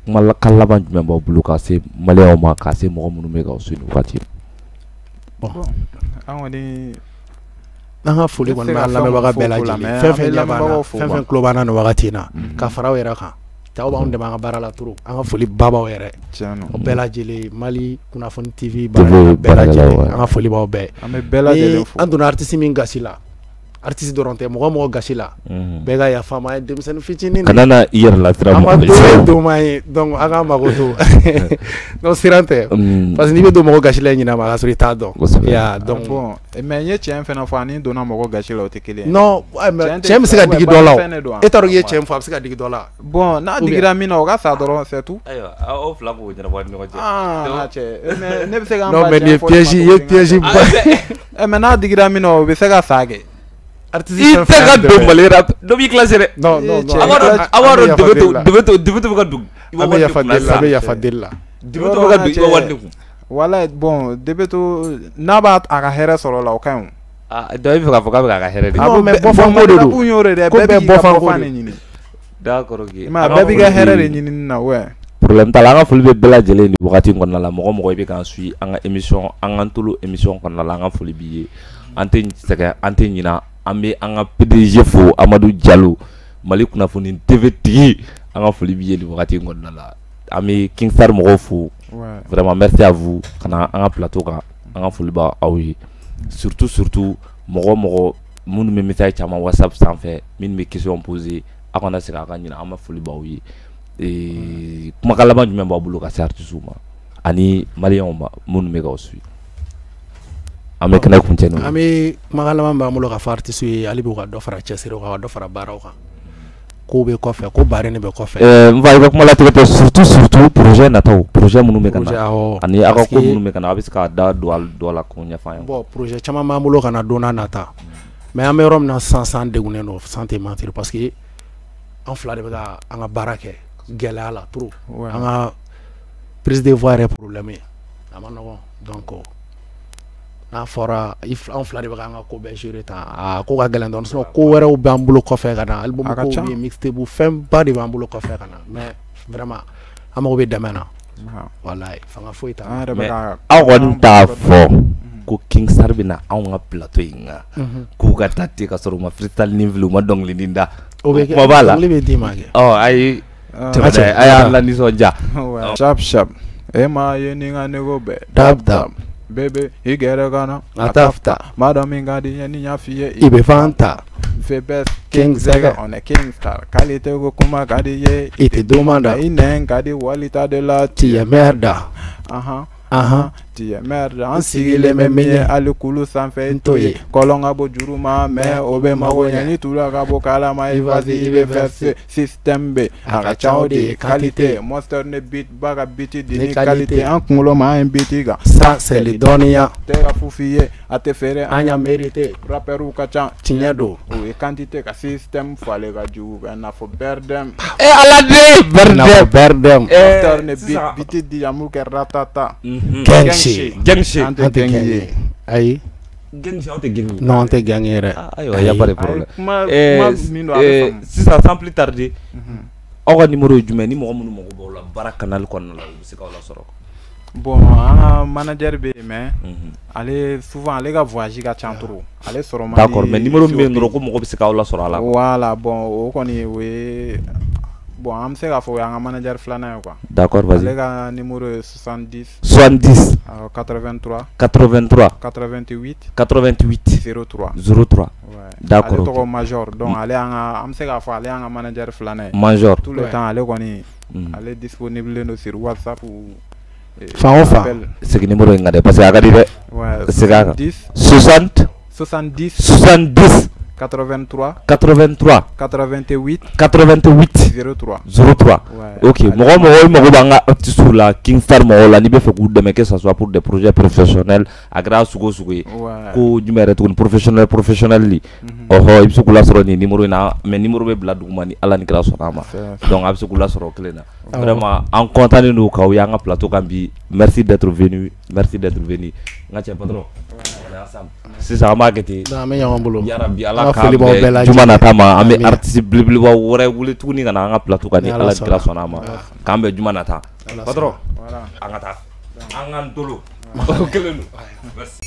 Kuma kan laban jumɛn b'aw bolo ka se maliyɛnw ma, ka se mɔgɔ minnu bɛ k'aw suit nin wagati? Bon, an kɔni an ka foli kɔni b'an lamɛnbaga bɛɛ lajɛlen, fɛn fɛn ɲɛ b'an na, fɛn fɛn tulo b'an na nin wagati in na, ka fara aw yɛrɛ kan. Cɛw b'anw dɛmɛ an ka baara la trop, an ka foli ba b'aw yɛrɛ. O bɛɛ lajɛlen, Mali kunnafoni TV baarakɛla bɛɛ lajɛlen, an ka foli b'aw bɛɛ. An bɛ bɛɛ lajɛlen fo. An donna artiste min gasi la, artiste dɔrɔn tɛ, mɔgɔ mɔgɔ gasi la, bɛɛ ka yafa an ma, an ye denmisɛnnin fitinin de ye. Kana na i yɛrɛ lasira An ma mɔgɔ ye. don ma ye, donc an k'an mako to. Non, siran tɛ. Parce que n'i bɛ don mɔgɔ gasi la i ɲinɛ ma, k'a sɔrɔ i t'a dɔn. Kosɛbɛ. Ya, donc bon, mais n ye tiɲɛ fana fɔ, ani donna mɔgɔ gasi la o tɛ kelen ye. Non, mais tiɲɛ bɛ se ka digi dɔ la o. E t'a dɔn k'i ye tiɲɛ fɔ, a bɛ se ka digi dɔ la. Bon, n'a digira min na, o ka sa dɔrɔn, c'est tout. Ayiwa, aw fila k'o ɲɛnabɔ ni ɲɔgɔn cɛ. Ah, cɛ, mais ne bɛ se k'an Non, mais nin ye piège, i ye piège ba. Mais n'a digira min na, o bɛ se ka sa kɛ. Artiste I fɛn tɛ fɛn ka y'an don dɛmɛ. Mali rap dɔ b'i classé dɛ. Non, non, non. A b'a dɔn Debeto bɛ ka don. An bɛ yafa deli la, an bɛ yafa deli la. Debeto bɛ ka don Iba One de kun. Wala, bon, Debeto n'a b'a a ka hɛrɛ sɔrɔ la, o ka ɲi o. Ah, donc i bɛ fɛ k'a fɔ k'a bɛ k'a ka hɛrɛ de. Non, mais bɔfan ko de don. Ko y'o de dɛ, Ko bɛɛ bɛɛ b'i ka bɔfan ko bɔfan de. de ɲini. D'accord, ok. I m'a ye, bɛɛ b'i ka hɛrɛ de ɲini na, ouais. Problème t'a la, an ka foli bɛ bɛɛ lajɛlen nin wagati in kɔnɔna la. Mɔgɔ mɔgɔ i bɛ k'an suit an ka émission, an k'an tolo émission kɔnɔna la, an ka foli b'i ye. An tɛ sɛgɛn, an tɛ ɲina. An bɛ an ka PDG fo, Amadu Jalo, Mali kunnafoni TV tigi, an ka foli b'i ye nin wagati in kɔnɔna la. An bɛ King Star mɔgɔw fo. Vraiment merci à vous ka na an ka plateau kan, an ka foli b'aw ye. Surtout surtout mɔgɔ mɔgɔ minnu bɛ message caman WhatsApp sanfɛ, minnu bɛ question poser, aw kana segin a ka ɲina, an ka foli b'aw ye. Kumakan laban jumɛn b'aw bolo ka se artistes ma ani maliyɛnw ma minnu bɛ k'aw suit? An bɛ kɛnɛ kuncɛ n'o ye. An bɛ kumakan laban b'an bolo ka fɔ artiste ye, hali bi u ka dɔ fara cɛsiri kan, ka dɔ fara baaraw kan. Kow bɛ kɔfɛ, ko baden de bɛ kɔfɛ. N fa, i ka kuma latigɛ tɛ, surtout projet nataw, projet minnu bɛ ka na ani aw ka ko minnu bɛ ka na, a bɛ se k'a da don dɔ la k'o ɲɛfɔ an ye. Bon, projet caman b'an bolo ka na don n'a nata, mais an bɛ yɔrɔ min na sisan, san degunnen don, sans te mentir, parce que an fila de bɛ ka an ka baara kɛ gɛlɛya la trop. An ka prise de voix yɛrɛ problème ye, a ma nɔgɔn. Donc n'a fɔra an fila de bɛ k'an ka ko bɛɛ gérer tan, a ko ka gɛlɛn dɔɔnin. Sinon ko wɛrɛw b'an bolo kɔfɛ ka na, album kow bɛ yen, mixtape, fɛnba de b'an bolo kɔfɛ ka na, mais vraiment an mago bɛ dɛmɛ na. Walayi, fanga foyi t'an na. Mais aw kɔni t'a fɔ ko King Star bɛ na anw ka plateau in kan k'u ka taa ten ka sɔrɔ u ma freestyle ni fili, u ma dɔnkilinin da? O bɛ kɛ. Kuma b'a la. Dɔnkili bɛ d'i ma kɛ. Ɔ ayi, tɛmɛ, a y'an la nisɔndiya. Sharp sharp, e ma ye ni n ka nego bɛɛ. Dab dab. Bébé, i gɛrɛ ka na. A tafta. Maa dɔ min ka di n ye, ni n y'a f'i ye. I bɛ fan ta. Fais King Sɛgɛ. On est King Star. Qualité ko kuma ka di ye. I tɛ don da. I nɛn ka di walita de la. Tu es merde. Ahan. Ahan. Tu es merde. An sigilen bɛ min ye, hali kulu sanfɛ n t'o ye. Kɔlɔn ka bɔ juru ma, mais o bɛ mago ɲɛ. Ni tula ka bɔ kalama, i vas-y, i bɛ verser. Système bɛ a ka ca, o de ye qualité. Monster ne beat ba ka beat di ni qualité. An kunkolo ma an ye beat kan. Ça c'est le dɔnniya. Tɛ ka fu f'i ye, a tɛ feere. An y'a mérité. Rappeurs ka ca. Tiɲɛ don. O ye quantité ka système falen ka jugu i n'a fɔ Berdem. E Ala den Berdem. Berdem. Monster ne beat beat di yan, mun kɛ ratata. Gang shit. Gang shit. An tɛ gang ye. Ayi. Gang shit, aw tɛ gang ye? Non, an tɛ gang ye dɛ. Ayiwa, y a pas de problème. Kuma min don, a bɛ faamu. Sisan, sans plus tarder, aw ka numéro ye jumɛn? Ni mɔgɔ minnu mago b'aw la baara canal kɔnɔna la, u bɛ se k'aw lasɔrɔ? Bon, an ka manager bɛ yen, mais ale souvent ale ka voyage ka ca trop, ale sɔrɔ man di. D'accord, mais numéro min bɛ yen dɔrɔn ko mɔgɔ bɛ se k'aw lasɔrɔ a la. Voilà, bon, o kɔni o ye, bon, an bɛ se k'a fɔ o y'an ka manager filanan ye quoi. D'accord, vas-y. Ale ka numéro ye 70. 70. 83. 83. 88. 88. 03. 03. Ouais. D'accord. Ale tɔgɔ Major, donc ale y'an ka, an bɛ se k'a fɔ ale y'an ka manager filanan ye. Major. Tout le temps ale kɔni, ale disponible don sur WhatsApp ou Fan o fan. Segin numéro in kan dɛ, parce que a ka di dɛ. Ouais. Segin a kan. 70. 60. 70. 70. 83. 83. 88. 88. 03. 03. Ouais. Ok, mɔgɔ mɔgɔ i mago b'an ka artistes la, King Star mɔgɔw la, n'i bɛ fɛ k'u dɛmɛ, que ça soit pour des projets professionnels, a kɛra sugu o sugu ye. Ko jumɛn yɛrɛ tuguni, professionnel li. Ɔhɔ, i bɛ se k'u lasɔrɔ nin numéro in na, mais numéro bɛ bila duguma ni Ala ni kira sɔnna a ma. Donc a bɛ se k'u lasɔrɔ o kelen na. Vraiment, an content don k'aw ye an ka plateau kan bi. Merci d'être venu, merci d'être venu. N ka cɛ patron. On est ensemble. Sisan an b'a kɛ ten. An bɛ ɲɔgɔn bolo. Yarabi Ala k'an bɛn juma nata ma, an bɛ artiste belebeleba wɛrɛ wele tuguni ka na an ka plateau kan ni Ala ni kira sɔnna a ma. K'an bɛn juma nata. Patron, an ka taa. An k'an dolo. O kelen don. Merci.